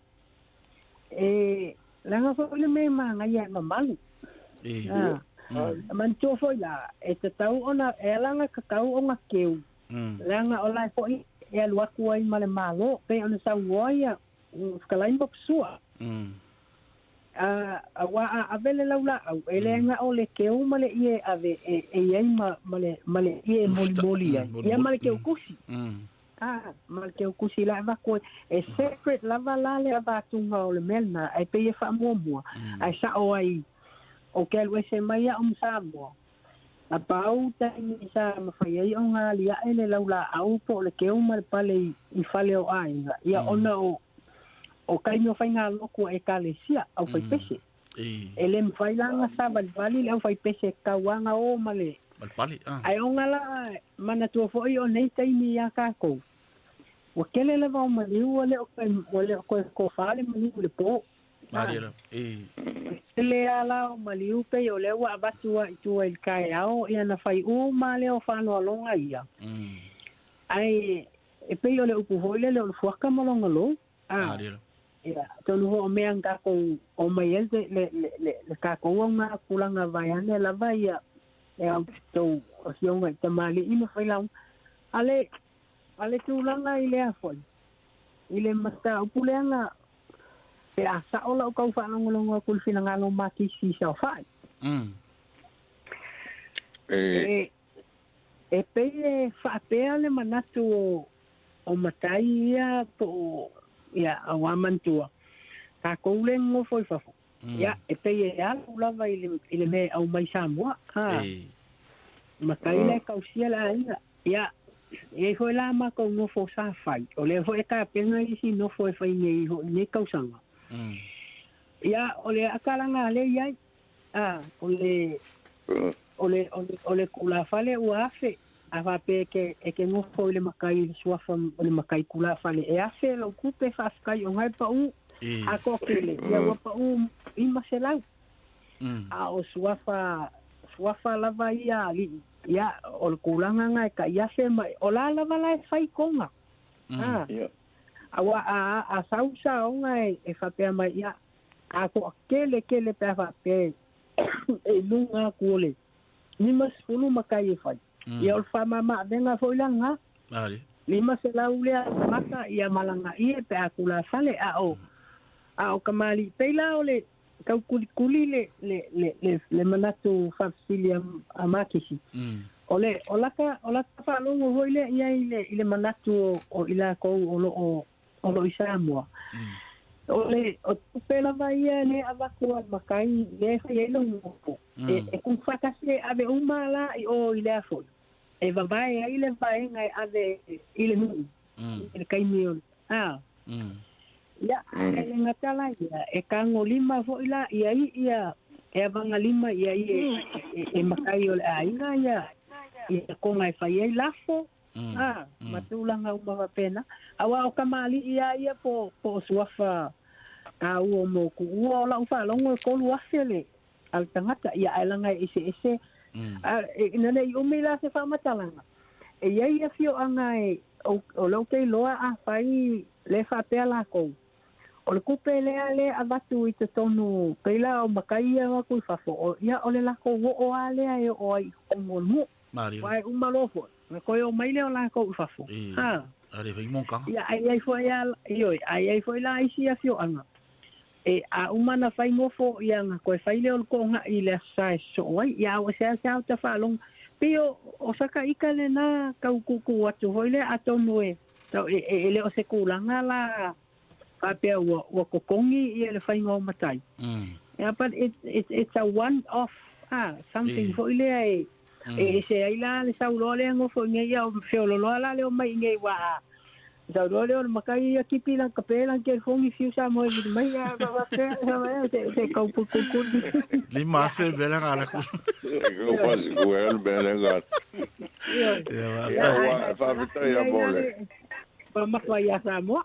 e Leaga foi le mea e magaia e mamalu. E. Manatua foi la, e tatau ona, e ala ona tatau ona keu, leaga o la e foi e alu atu ai ma le Malo, pei ona saunoa ia fetalai ma Pasua. Aua a ave le laulaau, e le na o le keu ma le ie e ave e i ai ma, ma le, ma le ie e molimoli ai. Ia ma le keu kusi. A, ma le keu kusi la e avatu ai. E separate lava la le avatuga o le mea lena, ae pei e faamuamua, ae sao ai o ke alu ese mai au ma Samoa. A pau taimi sa mafai ai ona aliae le laulaau po o le keu ma le pale i fale o aiga, ia ona o o taimi o faigalotu a ekalesia, aufaipese. E le mafai la ona savalivali le aufaipese tauaga o ma le Ma le pale, a. Ae ona la manatua foi o nei taimi iā kākou, ua tele lava o maliu ua le o ua le o toe tofa le maliu i le pō. Malie lava, e. Tele lava la o maliu pei o lea ua avatu lava i tua i le taeao, ia na fai uma lea o faanoaloga ia. Ae e pei o le upu foi lele o le fuaka ma lona lou. A. Ia, atonu foi o mea na tatou omai ai le, le, le, le, le tatou auga tulaga vaeane lava ia e au tou afioga i tamalii ma failauga. A le, a le tulaga i lea foi, i le mataupu lea na, pe a sao lau tau faalogologo atu i le finagalo o Makisi i saofai. E, E pei e faapea le manatu o, o matai ia po o, ia, aua manatua, tatou le nonofo i fafo. Ia, e pei e alu lava i le, i le mea e aumai Samoa. Ha. E. Matai la e tausia le aiga. Ia, e i ai foi la matou nofo sa fai, o lea foi e tapena isi nofo e fai nei iho i nei tausaga. Ia, o le atalga lea e i ai, a, o le, o le, o le, o le tulafale ua afe, a faapea e te, e te nofo i le matai i le suafa o le matai tulafale, e afe lou tupe faafetai o na e pau, a toatele, ia ua pau 500. A o suafa, suafa lava ia a alii, ia, o le tulaga na e tai afe ma, o la lava la e fai kona. A, aua a, a sau saoga e, e faapea mai, ia, a toatele tele pe a faapea e i luga atu o le 50 matai e fai. Ia o le faamama-avega foi la lena. 500 lea maka ia malaga ie pe a tulafale, a o, a o kamali'i pei la o le taukulikuli le, le, le, le, le manatu faafesili a, a Makisi. O le, o lata, o lata faalogo foi lea i ai i le, i le manatu o, o i lakou o lo o, o lo o i Samoa. O le, o tupe lava ia lea e avatu a le matai lea e fai ai lou nofo, e, e tuufaatasi e ave uma la i o i lea foi, e vavae ai le vaega e ave i le nuu, i le taimi o le, a. Ia, e le gata la ia, e tagolima foi la i ai ia, e avagalima i ai e, e, e matai o le aiga ia, ia kona e fai ai lafo, a, ma tulaga uma faapena. Aua o kamali'i lava ia po, po o suafa taua mo kuua o lau faalogo e 3,000 le a le tagata, ia ae laga e eseese. A, ina ne i umi la se faamatalaga, e i ai afioaga e, o, o lea ou te iloa afai le faapea lakou, o le tupe lea le avatu i totonu pei la o matai ia o atu i fafo, o, ia o le lakou oo lava lea e oo ai i totonu o le nuu. Malie. Aua e uma loa foi, ona toe omai lea o lakou i fafo. E, Ha. a le fai mokaga. Ia, ae i ai foi a, ioe, ae i ai foi la isi afioaga, e, a uma ona fai nofo, ia ona toe fai lea o le toaga'i i le aso Sa e sosoo ai. Ia, a ua seasea o ta faalogo, pei o, o saka ika lena tau tuutuu atu foi lea, atonu e, tau, e, e, e le o se tulaga la faapea ua, ua totogi ia le faiga o matai. Yeah, but it, it, it's a one off, ah, something E. foi lea e, e ese ai la le sauloa lea nofo i nei, ia o feololoa la lea o mai i nei wā a sauloa lea o le matai ia kipi lan kape lan telefogi fiu sa moe vili mai ia fa fa pe sa mai se se kau pu ku ku 5,000 mea la ngala ku. E kau pasi ku e le mea le ngala. Ia, Ia, Ia, faafetai. ua, e faafetai ia mo le. Fa mafa ia Samoa.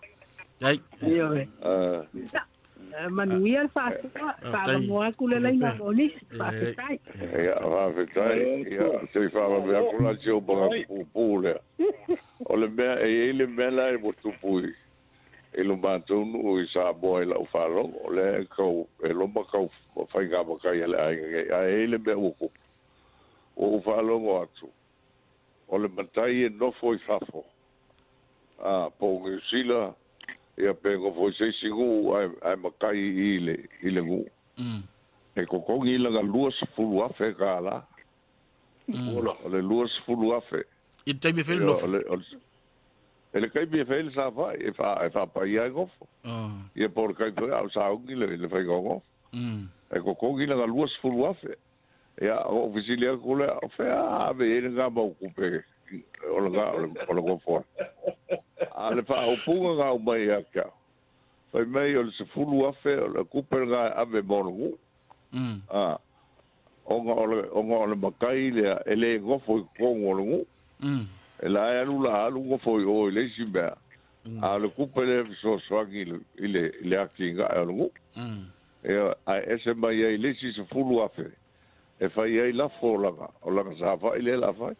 Ai. Ioe. Ah. Ia, manuia le faasoa, faavanoa atu le laina mo nisi, faafetai. Ia, faafetai. Ia, se i faavave atu la si ou bagatu pupū lea. O le mea, e i ai le mea la e ua tupu i, I lo matou nuu i Samoa i lau faalogo, o lea e kau e loma kau faiga matai a le aiga nei, ae e i ai le mea ua tupu, ua ou faalogo atu, o le matai e nofo i fafo, a, po o Niu Sila, ia pe nofo i se isi nuu ae, ae matai i i le, i le nuu. E totogi lana $20,000 tala. O le $20,000. I le taimi e fai ai le nofo. I le taimi e fai ai le saofai, e faapaia ai nofo. Ia po o le taimi foi a o sauni le faiga o nofo. E totogi lana $20,000. Ia, ona ou fesili atu lea, o fea a ave i ai lena mau tupe o le nofo ai? A o le faaupuga na aumai ia te au, fai mai o le $10,000 o le tupe lena e ave mo le nuu. Ona o le, ona o le matai lea e le nofo i totonu o le nuu. E la e alu la alu nofo i o i le isi mea, a o le tupe lea e fesoasoani i le, i le, i le atinae o le nuu. Ia, ae ese mai ai le isi $10,000 e fai ai lafo o lana, o lana saofai lea o le a fai.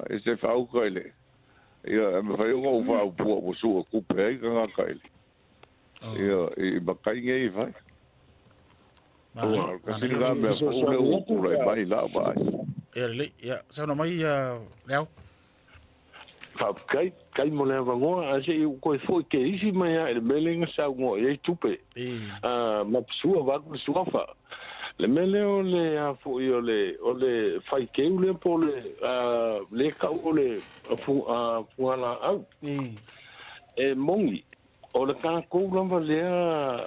E se faauka i le, ia, e mafai ona ou faaupua ua sue tupe ai tagata i le, Ia, i matai nei e fai. Ua kasi lena mea fou lea ua tulai mai i lau vaai. Ia lelei, ia, saunoa mai ia Leao. Faafetai, faafetai mo le avanoa, ae se i ou toe foi ke isi mai lava i le mea lea na saunoa i ai Tupe, ma Sua vaeatu le suafa. Le mea lea o le a foi o le, o le faiteu lea po o le, lea e tau o le fugalaau. E moni, O le tatou lava lea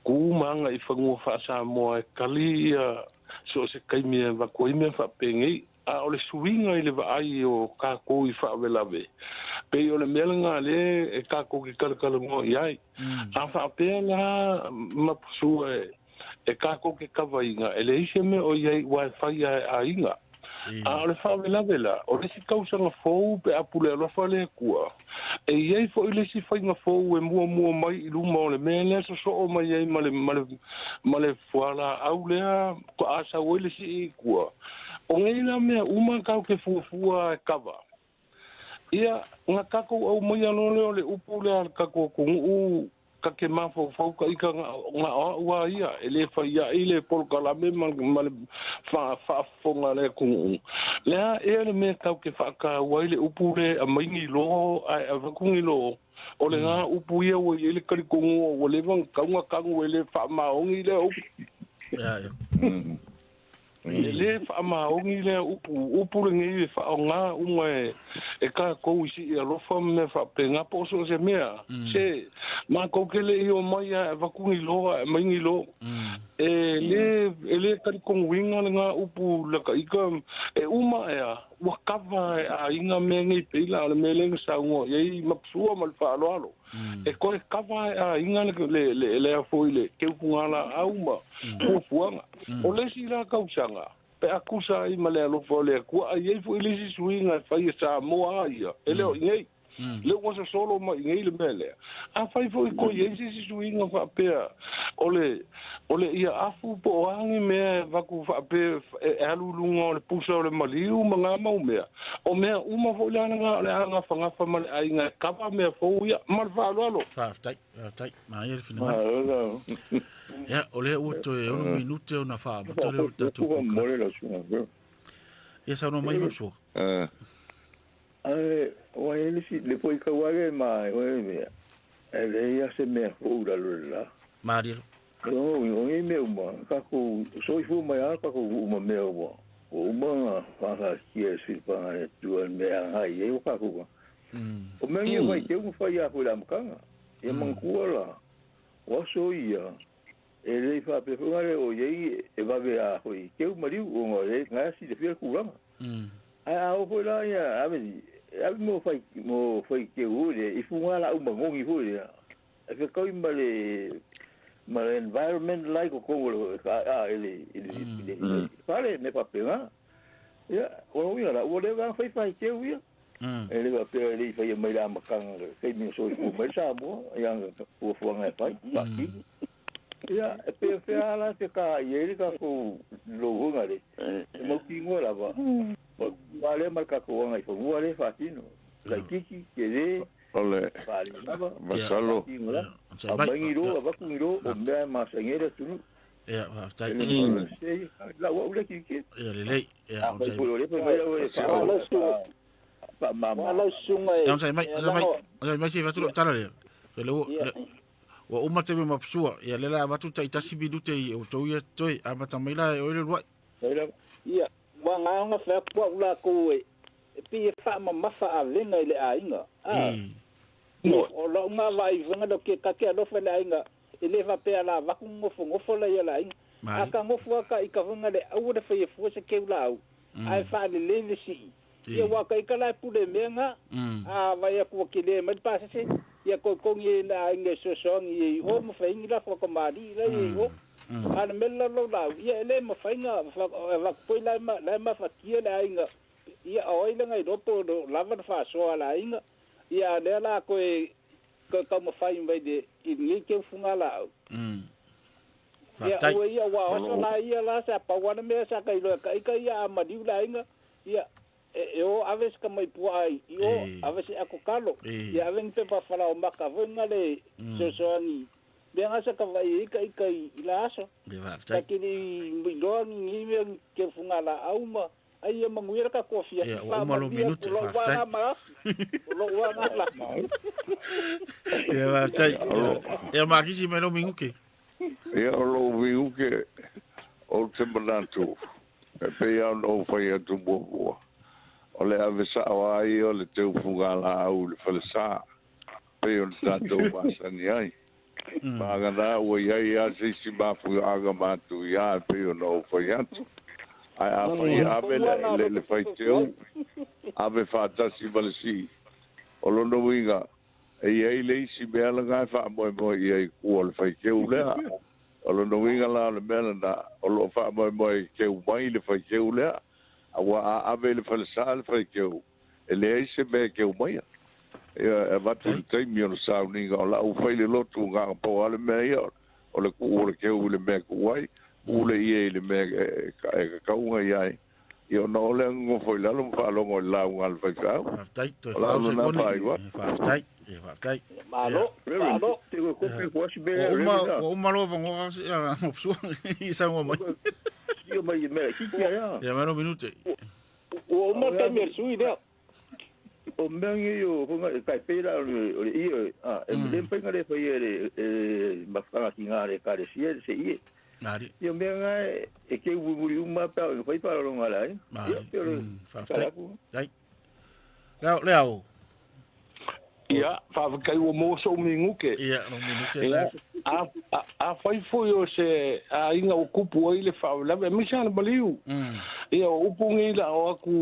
ku ma agaifanua faa-Samoa e tali ia so o se taimi e avatu ai mea faapenei. A o le suiga i le vaai o tatou i faalavelave, pei o le mea lena lea e tatou te talatalanoa i ai. A faapea la Mapusua e tatou te kavaina, e leai se mea o i ai aua e fai lava e aiga. A o le faalavelave la, o le isi tausaga fou pe a pule alofa le Atua, e i ai foi le isi faiga fou e muamua mai i luma o le mea lea sosoo mai ai ma le, ma le, ma le fualaau lea a sau ai le sii i tua. O nei la mea uma tatou te fuafua e kava. Ia, na tatou aumaia loa lea o le upu lea a le tatou atunuu ta te mafaufau ta ita na o au a ia, e le fai ai le polokalame ma le faafofoga a le atunuu. Le a ea le mea tatou te faataua ai le upu lea e aumai ni lo ae avatu ni lo, o lena upu ia ua i ai le talitonuga ua leva ona tatau ona tanu e le faamaoni lea upu. Ia, ia. E le faamaoni lea upu, upu lenei e faaaoga uma e tatou i sii alofa ma mea faapena po o so o se mea. Se, matou te le i omai ae avatu ni lo ae aumai ni lo. E le, e le talitonuina lena upu lata ita, e uma ea, ua kava e aiga mea nei pei la o le mea lea na saunoa i ai Mapusua ma le faaaloalo. E toe kava e aiga le, le, lea foi le keufugalaau ma fuafuaga. O le isi la tausaga, pe a tusa ai ma le alofa o le Atua, a i ai foi le isi suiga e fai e Samoa a ia, e le o i nei. Lea ua sosolo mai i nei le mea lea. Afai foi toe i ai se isi suiga faapea o le, o le ia afu po o a ni mea e avatu faapea e alu i luga o le pusa o le maliu ma na mau mea, o mea uma foi la lena o le a gafagafa ma le aiga e kava mea fou ia. Ma le faaaloalo. Faafetai, faafetai. Manaia le finagalo. Ia, o lea ua toe 6 minute ona faamuta lea o le tatou polokalame. Ia, saunoa mai Mapsua. Ae, ua i ai le isi, le foi kaua le ma e oe mea, e leai lava se mea fou i lalo o le la. Malie. O nei mea uma, tatou soifua mai lava tatou nuu ma mea ua uma ona faataatia e le Sui Paga le Atua i le mea e agai i ai o tatou tagata. O mea nei o faiteu na fai lava foi i le amataga. Ia manatua la, o aso ia, e le i faapea foi ona le o i ai e vave a foi teu maliu ona e na e silafia le tulaga. Ae a oo foi la ia ave e ave mo fai mo faiteu foi lea i fugalaau manogi foi lea e fetaui ma le ma le environment la i totonu o le a i le i le i le fale mea faapena. Ia, o lona uiga la, ua leva ona fai faiteu ia. E le faapea e le i faia mai le amataga i le taimi na soifua mai ai Samoa i ana fuafuaga e fai, faatino. Ia, e pefea lava la fetaai ai le tatou louga lea, e mautinoa lava, o le lea ma le tatou agaifanua lea e faatino, laitiiti, tele. O le masalo. Aumai ni lo, avatu ni lo, o mea e masani ai le atunuu. Ia, faafetai. Lau au lea tilotilo. Ia, lelei. Ia, Afai foi o lea fai mai au e faamama. Ia, onosai mai, onosai mai, onosai mai se i avatu lau tala lea. O lea ua, ua uma le taimi o Mapusua. Ia, lea o le a avatu taitasi minute i outou ia toe. Amata mai la e oe Leuluai. Ia, ua gaoga fai atu au lakou e E pei e faamamafa avega i le aiga. A, o lou na vaaivaga lea ke ka ke alofa i le aiga, e le faapea la avatu nofonofo la ia le aiga. A ka nofo a ka i ka vaga le aua le fai e fua se keu laau, ae faalelei le sii. Ia ua ka ika la e pule mea nga, a vai atu ua kele mai le pasese, ia koikogi e le aiga e soasoagi i o ma faingi la fua kamali'i la ia i o. A le mea la lou laau, ia e le mafai na avatu foi la e mafatia le aiga Ia, o ai lena iloa po o lava le faasoa a le aiga, ia a lea la toe toe taumafai mai le i lenei teufuga laau. Ia, Faafetai. aua ia ua oso la ia la sa pau a le mea sa ka iloa e ka ika ia a maliu le aiga, ia e, e o ave se tamai puaa i i o, ave se ato talo, ia ave ni pepa falaomaka foi na le fesoasoani mea na sa ka vaai ai ka ika i i la aso. Ia, faafetai. Ta te le i iloa ni ni mea ni teufuga laau ma Ai ia manuia le tatou afiafi. Ia, ua uma lou Faamanuia minute, atu lou faafetai. aga ma afi. O lou aga la. Ia, faafetai. Ia, Makisi mai lou minute. Ia, o lou minute, ou te manatu, e pei lava ona ou fai atu muamua, o le ave sao lava ia o le teufuga laau i le falesa, pei ona tatou masani ai. Vagana ua i ai lava se isi mafuaaga matuia e pei ona ou fai atu. Ae afai e ave le, le, le faiteu, ave faatasi ma le sii, o lona uiga, e i ai le isi mea lena e faamoemoe i ai i tua o le faiteu lea. O lona uiga la o le mea lena, o lo o faamoemoe e keu mai le faiteu lea, aua a ave i le falesa le faiteu, E leai se mea e keu maia. Ia, e avatu i le taimi o le sauniga o la'u fai le lotu na pau lava le mea ia o le tuu o le keu i le mea e tuu ai, tuu le ie i le mea e kakauga i ai, ia ona oo lea nonofo i lalo ma faalogo i le lauga a le faifeau. Faafetai, toe O la'u fao lena sekone. faaiu atu. Faafetai, ia faafetai. Malo, malo. Ua uma, ua uma lou avanoa Mapusua i saunoa mai. Ia mai lou minute. Ua uma le taimi o le sui lea. O mea nei o fonga e tai pei la o le o le ie a e le mafai na le faia e le e mafutaga tiga a le ekalesia se ie. Mari. Ia mea na e keu mulimuli uma pe a o fai faalologa a le aiga. Ia Mari. pei o le Faafetai. tala atu. Dai. Leo, leo. Ia, faafetai ua maua sou minute. Ia, lou minute Ia, lena. a, a, afai foi o se aiga ua kupu ai le faalavelave, aemaise lava le maliu. Ia, o upu nei la o aku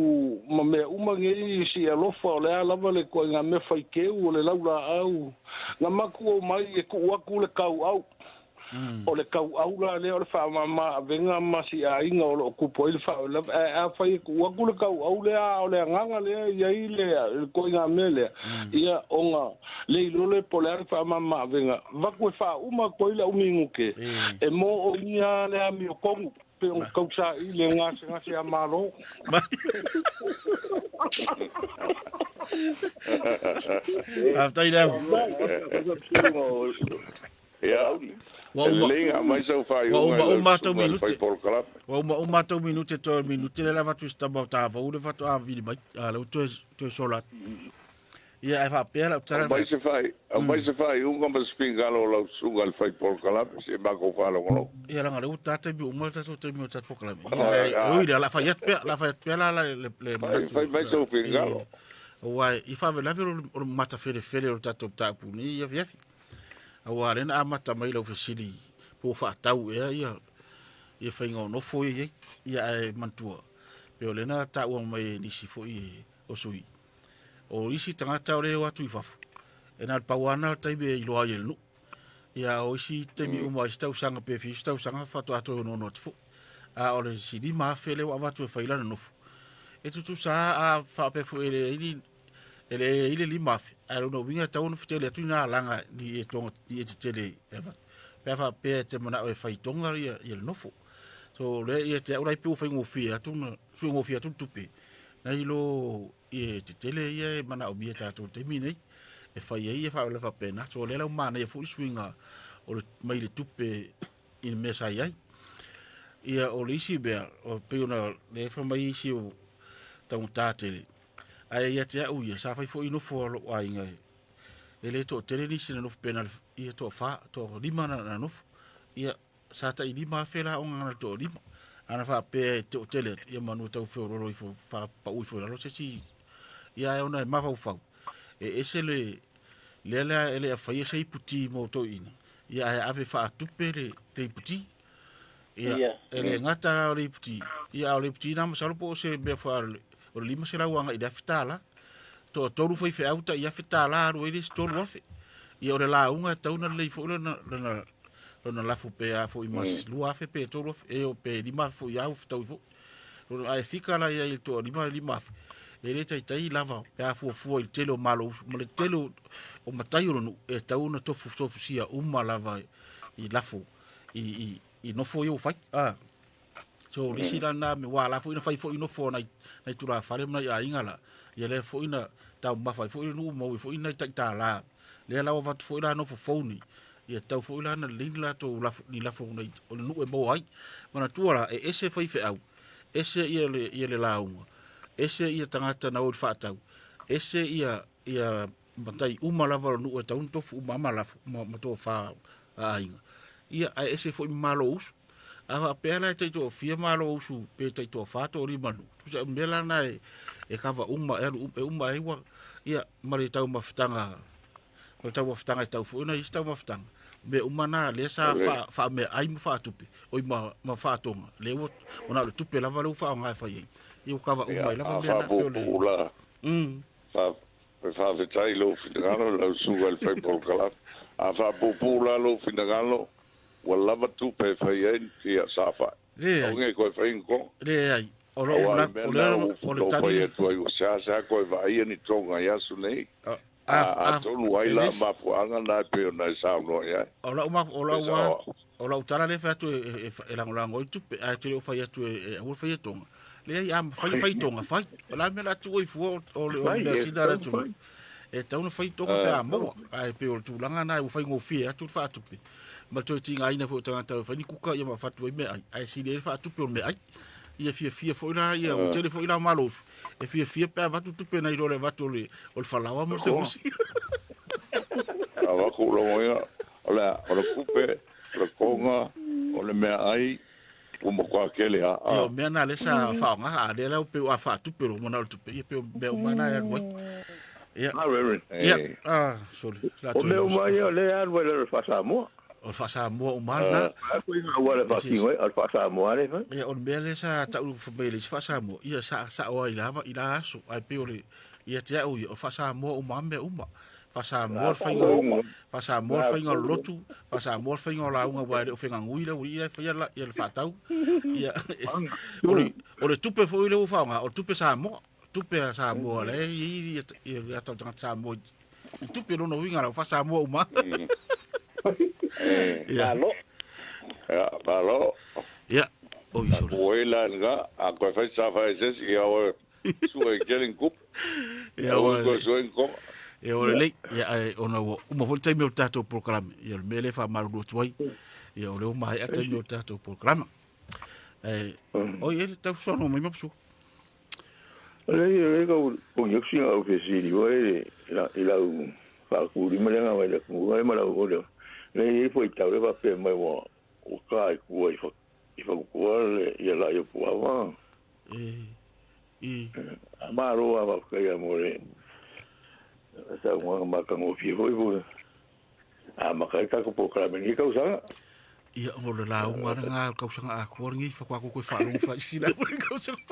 ma mea uma nei si alofa o le a lava le ituaiga mea faiteu o le laulaau. Na maku o mai e tuu atu le kauau. O le kauau la lea o le faamama avega ma si aiga o lo o kupu ai le faalavelave. Ae afai e tuu atu le kauau lea, a o le agaga lea e i ai le ituaiga mea lea, ia ona le iloa lea po o le a le faamama avega. Avatu e faauma atu ai lau minute, e moomia le amiotonu pei ona tausaili le gasegase a Malo. Faafetai Leo. Ia, Ua e uma, lelei na aumai sau ua faaiuga uma i lau uma tou susuga i le minute. fai polokalame. Ua uma uma tou minute toe minute lea la avatu i se tama o Tavau le faatoa vili mai. A lea ua toe toe sola atu. Ia ae faapea lau tala Aumai se faai, aumai se faaiuga ma se finagalo o lau susuga i le fai polokalame se i matou faalogologo. Ia leaga o lea ua ta taimi uma le tatou taimi o le tatou polokalame. Ia ae ui lea o le a fai atu pea, o le a fai atu pea la le le Fai, manatu. fai mai sou finagalo. Aua i faalavelave o le matafelefele o le tatou mataupu nei afiafi. Aua lea na amata mai lau fesili po ua faatau ea ia ia faiga o nofo ia i ai. Ia ae manatua, pei o lea na taua mai e nisi foi o sui, o isi tagata o lea e o atu i fafo, e na o le pau lava lena o le taimi e iloa ai e le nuu. Ia o isi taimi uma, isi tausaga pe fia isi tausaga faatoa toe onoono atu foi. A o le isi 5,000 lea ua avatu e fai lana nofo, e tutusa lava a faapea foi e leai ni e leai le 5,000, ae lona uiga e tatau ona fetele atu ina alaga ni e tonga ni e tetele e avatu. Pe a faapea e te manao e fai tonga ia, ia le nofo. So lea ia te au la i pei ua faigofie atu na suigofie atu le tupe nai lo e tetele ia e manaomia e tatou i le taimi nei. e fai ai ia faalavelave faapena. So o lea la ua manaia foi le suiga o le mai le tupe i le mea sa i ai. Ia o le isi mea, o pei ona lea fai mai isi o taugata tele, ae ia te au ia, sa fai foi nofo a lou aiga e le toatele nisi na nofo pe na ia toafa, toalima na nofo. Ia sa tai 5,000 la ona na toalima. Ana faapea e toatele atu, ia manu e tau feololo ifo, faapau ifo i lalo se isi. Ia ae ona e mafaufau, e ese le lea lea e le afaia se iputi mo toeaiina, ia ae ave faatupe le iputi. Ia, e le gata la o le iputi, ia a o le iputi na masalo po o se mea foi o le 500 agai i le $1,000. Toatolu faifeau tai $1,000 alu ai le isi 3,000. Ia o le lauga e tatau ona lelei foi lona lona lona lafo pe a foi ma 2,000 pe 3,000 e o pe 5,000 foi a ua fetaui foi. Lona ae fika la ia i le toalima le 5,000 e le taitai lava pe a fuafua i le tele o malo usu ma le tele o matai o le nuu e tatau ona tofu tofusia uma lava i lafo i i nofo ia ua fai. Ah. So le isi la na me wa la foi na fai foi nofo nai nai tulafale ma nai aiga la. Ia le foi na taumafa ai foi le nuu maua ai foi nai taitala. Lea la ua avatu foi la nofo fou nei. Ia tatau foi la ona lelei ni latou lafo ni lafo nei o le nuu e maua ai. Manatua la e ese faifeau, ese ia le ia le lauga, ese ia tagata na o i le faatau, ese ia ia matai uma lava o le nuu e tatau ona tofu uma ma lafo ma, ma tofa a aiga. Ia ae ese foi ma malo usu. A faapea la e taitoafia malo usu pe taitoafa toalima nuu, tusa o mea la na e, e kava uma, e alu e uma ai ua, ia, ma le taumafataga, ma le taumafataga e tau foi ona isi taumafataga. Mea uma na lea sa fa, faameaai ma faatupe, oi ma, ma faatoga, lea ua, ona o le tupe lava lea ua faaaoga e fai ai. Ia ua kava uma ai lava mea na, pei o le. E faafetai i lou finagalo lau susuga i le fai polokalame. A faapuupuu la lou finagalo, ua lava tupe e fai ai ni saofai. Leai. Aua ne i toe fai ni toga. Leai. O lou Aua o le mea o lena ua o le ou tali fai lea. atu ai, ua seasea toe vaaia ni toga i aso nei. A, A, a, atonu ai e la le isi. mafuaaga na e pei ona e saunoa i ai. O lau maf, o E lau sao. O lau tala lea e fai atu e, e, e lagolago ai tupe, ae te le o fai atu e, e aua le faia toga. Leai, a mafai ona fai toga, fai. O le a le mea o le a tuu ai fua o, o le, o le mea sina a le atunuu. E tatau ona fai toga pe a maua. Ae pei o le tulaga lena ua faigofie atu le faatupe. Ma le toe tigaina foi o tagata e fai ni kuka ia ma fatu ai meaai. Ae sili ai le faatupe o le meaai. Ia fiafia foi la, ia ua tele foi la malosi. E fiafia pe avatu tupe nai lo le avatu o le, o le falaoa ma le samusi. Avatu logo O le a? O le tupe, o le toga, o le meaai, ua matua tele lava. Ia, o mea na lea sa faaaoga, a lea la pei a faatupe loa manao i le tupe, ia pei o mea uma na e alu ai. Ia, ia, ah, sorry. La O mea uma ia o lea e alu ai i lalo o le faa-Samoa. O le faa-Samoa uma lava lena. A koe i auala e faatino ai, o le faa-Samoa lea e fai. Ia, o le mea lea sa tau fai mai e le isi faa-Samoa, ia sa sao ai lava i la aso, ae pei o le, ia te au ia, o le faa-Samoa uma lava mea uma. Faa-Samoa le faiga Faa-Samoa le faiga o le lotu, Faa-Samoa le faiga o lauga aua e le o fegagui le aualii la e faia la, ia le faatau. Ia, o le, o le tupe foi lea ua faaaoga, o le tupe Samoa. Tupe a Samoa la e i ai ia, ia le ata o le tagata Samoa i, i tupe lona uiga la, ua Faa-Samoa uma. Ia. Malo. Ia, malo. Ia, oi sorry. Tatou ai la i lena, a toe fai sa fai e se isi, ia oe Sua i tele ni tupe. Ia, Aua ua toe sua ni toga. Ia, ua lelei. Ia, ae ona ua uma foi le taimi o le tatou polokalame. Ia, o le mea lea e faamalulu atu ai. Ia, o lea ua maea taimi o le tatou polokalame. Ae, oi, e le tau saunoa mai Mapusu. Lei, lei kau kongeksi ngau fesili wa i lau whakakūrima lea ngā mai le kunga ma lau ole. Lei i foi tau le whape mai wa o ka i kua i i whakukua le ia la i puawa. E, i. A maro a whakaia mo le sa ngā makangofie foi foi. A makai ka ko polokalame ni kausaga. Ia, o le lauga ana ngā kausaga atoa lenei, whakuako koe whaalongo whaisila mo le kausaga.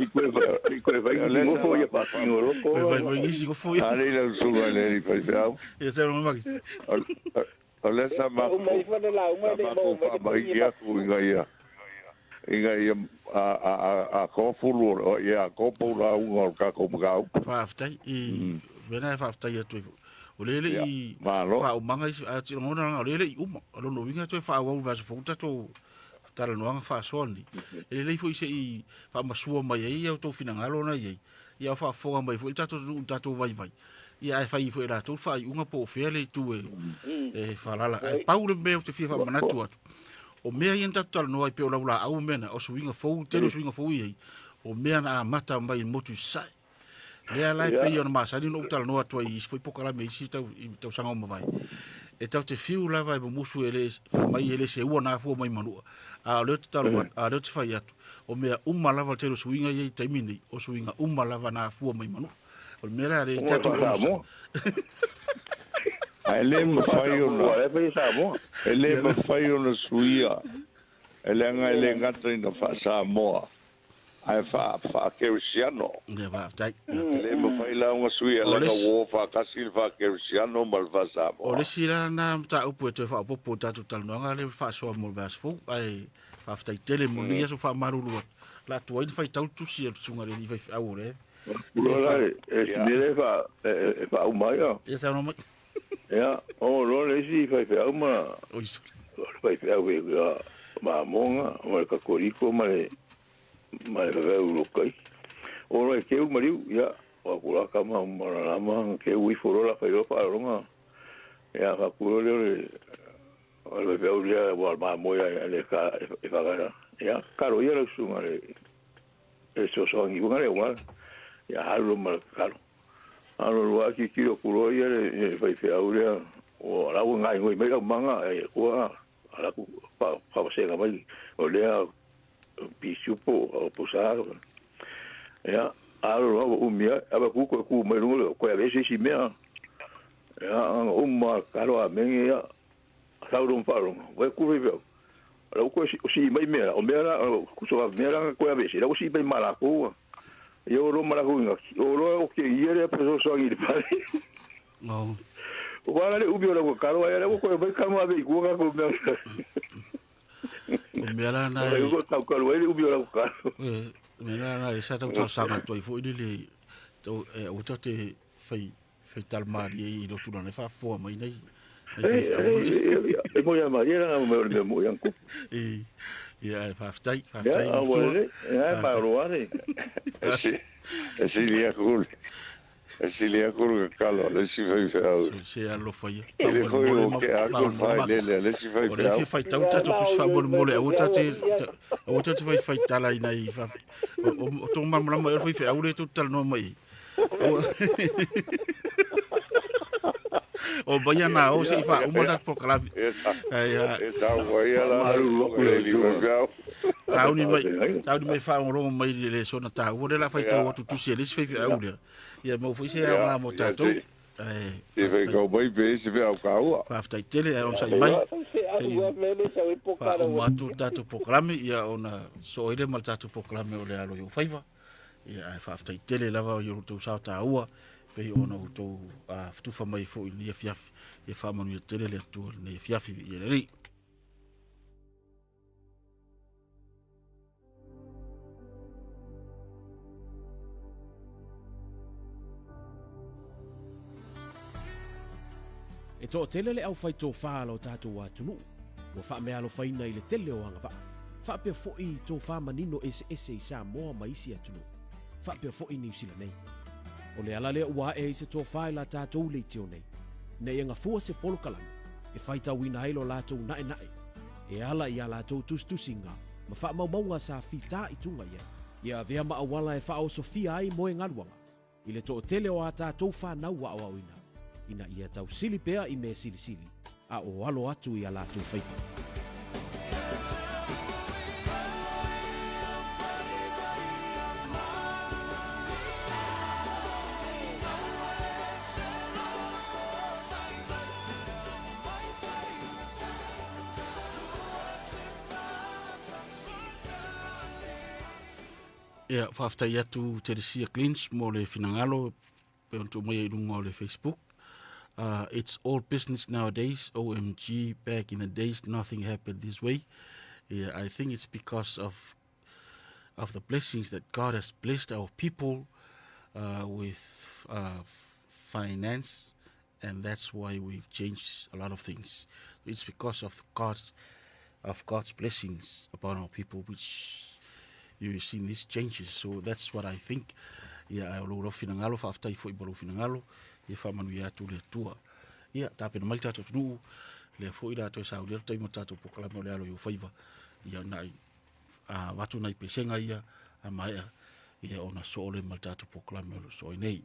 I koe i koe whai ki ngofo ia whakino roko. Koe whai whai ngisi ngofo ia. A le lau suga le ni whai Ia, se rongo makis. O le sa Uma matou ifo le lauga sa e le matou maua mai le faamaiki atu ina ia ina ia a a a a kofulu o ia a kopo lauga o le tatou mataupu. Faafetai i mea e faafetai atu ai foi. O lea e le Ia, i malo. faaaumaga isi, ae te lagona leaga o lea e le i uma. O lona uiga e toe faaauau i le vaiaso fou tatou talanoaga faasoa lenei. E lelei foi se i faamasua mai ai outou finagalo na i ai. Ia o faafofoga mai foi le tatou atunuu i le tatou vaivai, ia ae fai foi e latou le faaiuga po o fea le itu e, e faalala. Ae pau le mea ou te fia faamanatu atu, o mea ia na tatou talanoa ai pei o laulaau ma mea na, o suiga fou, tele o suiga fou ia i ai, o mea na amata mai i le motu i Sasae. Lea la e pei ona masani ona ou talanoa atu ai i isi foi polokalame i isi tau, i tausaga ua mavae. E tatou te fiu lava e mumusu e le, fai mai e le seua na afua mai Manua. A o lea ou te talo atu, a o lea ou te fai atu, o mea uma lava le tele o suiga ia i taimi nei, o suiga uma lava na afua mai Manua. O le mea la lea tatou onosai. Ae le mafai ona, e le mafai ona suia, e leaga e le gata ina faa-Samoa, ae faa-Kerisiano. Ia, faafetai. E le mafai la ona suia leaga ua o faatasi le faa-Kerisiano ma le faa-Samoa. O le isi la lena mataupu e toe faaopoopo i le tatou talanoaga lea e faasoa mo le vaiaso fou, ae faafetai tele mo lenei aso faamalulu atu. O le a tuai ona faitau le tusi a le susuga i le alii faifeau o lea e fia fa... E fa e faauma ai. Ia saunoa mai. Ia, oo loa le isi faifeau ma Oi sole. O le faifeau e Mamoga ma le Katoliko ma le ma le faifeau Lokai. Oo loa e keu maliu, ia, o aku la kama ma la lama keu ifo loa la fai loa faalologa. Ia, faaku loa lea o le o le faifeau lea ua mamoe a le ka e faga. Ia, kalo ia lau susuga le e fesoasoani foi le auala. Ia alu loa ma le kalo. Alu alu lava tilotilo atu loa ia le faifeau lea, o la ua gaoioi mai aumaga e ua ala atu faavasega mai o lea pisupo o posa. Ia alu loa ua umi ai, avatu toe tu mai luga toe aveese isi mea. Ia ana uma kalo amene ia sau loa ma faalogo, ua tu faifeau. O la ua toe sii mai mea la, o mea la, o mea la na toe aveese, la ua sii mai ma latou. Ia o loa ma latou inati, o loa o kēia lea fesoasoani i le fale. No. Ua ala le umi o lau tatalo, ai lea ua toe mai kanu ave i tua tatou mea. O mea la na e... O tau ai le umi o lau tatalo. E, mea la na e sa tau talosaga atu ai foi lele, tau, e, aua tatou te fai, fai talamalie i lotu lana e faafofoga mai nei. E moi a malie la me o le mea moi anku. E, ia, e faafetai, faafetai. Ia, ua lelei, ia, malo ale. E sili aku le, e sili aku le kakalo a le isi faifeau. Se alofa ia. E le foi o ke aku le failele a le isi faifeau. O le fia faitau tatou tusi faamolemole, aua ta te, aua ta te fai faitala i nai, o tō malamalama e o le faifeau le tou te talanoa mai ai. O mai ana o se i faauma tatou polokalame. Ai a. E tau mai ala le li faifeau. Tauni mai, tauni mai faalogologo mai i le lesona taua lea o le a faitau atu tusi a le isi faifeau lea. Ia maua foi se aoga mo tatou. Ae Se faitau mai pe se feau kaua. Faafetai tele ae onosai mai. Se i faauma atu le tatou polokalame ia ona soo ai lea ma le tatou polokalame o le alo i ou faiva. Ia ae faafetai tele lava i o outou sao taua pei ona outou fetufa mai foi i lenei afiafi. Ia faamanuia tele le Atua i lenei afiafi. Ia le Alii. E toatele le aufai tofa a lo tatou atunuu ua faameaalofaina i le tele o agavaa, faapea foi i tofa manino eseese i Samoa ma isi atunuu, faapea foi Niu Sila nei. O le ala lea ua ae ai se tofa i la tatou leitio nei, ina ia gafua se polokalame e faitauina ai lo latou naenae e ala i a latou tusitusiga ma faamaumauga sa fitaituga i ai. Ia avea ma auala e faaosofia ai moegaluaga i le toatele o a tatou fanau aoaoina, ina ia tausili pea i mea silisili a o alo atu i a latou faiva. Ia, faafetai atu Teresia Clinch mo le finagalo pe ona tuu mai i luga o le Facebook. It's all business nowadays, OMG, back in the days nothing happened this way. Yeah, I think it's because of of the blessings that God has blessed our people with finance, and that's why we've changed a lot of things. It's because of God's of God's blessings upon our people, which you've seen these changes. So that's what I think. Ia, ae o lou lava finagalo, faafetai foi mo lou finagalo, ia faamanuia atu le Atua. Ia, tapena mai le tatou atunuu, lea foi la toe saulia le taimi o le tatou polokalame o le alo i ou faiva, ia nai a avatu nai pesega ia a maea, ia ona soo lea ma le tatou polokalame o lo o soo ai nei.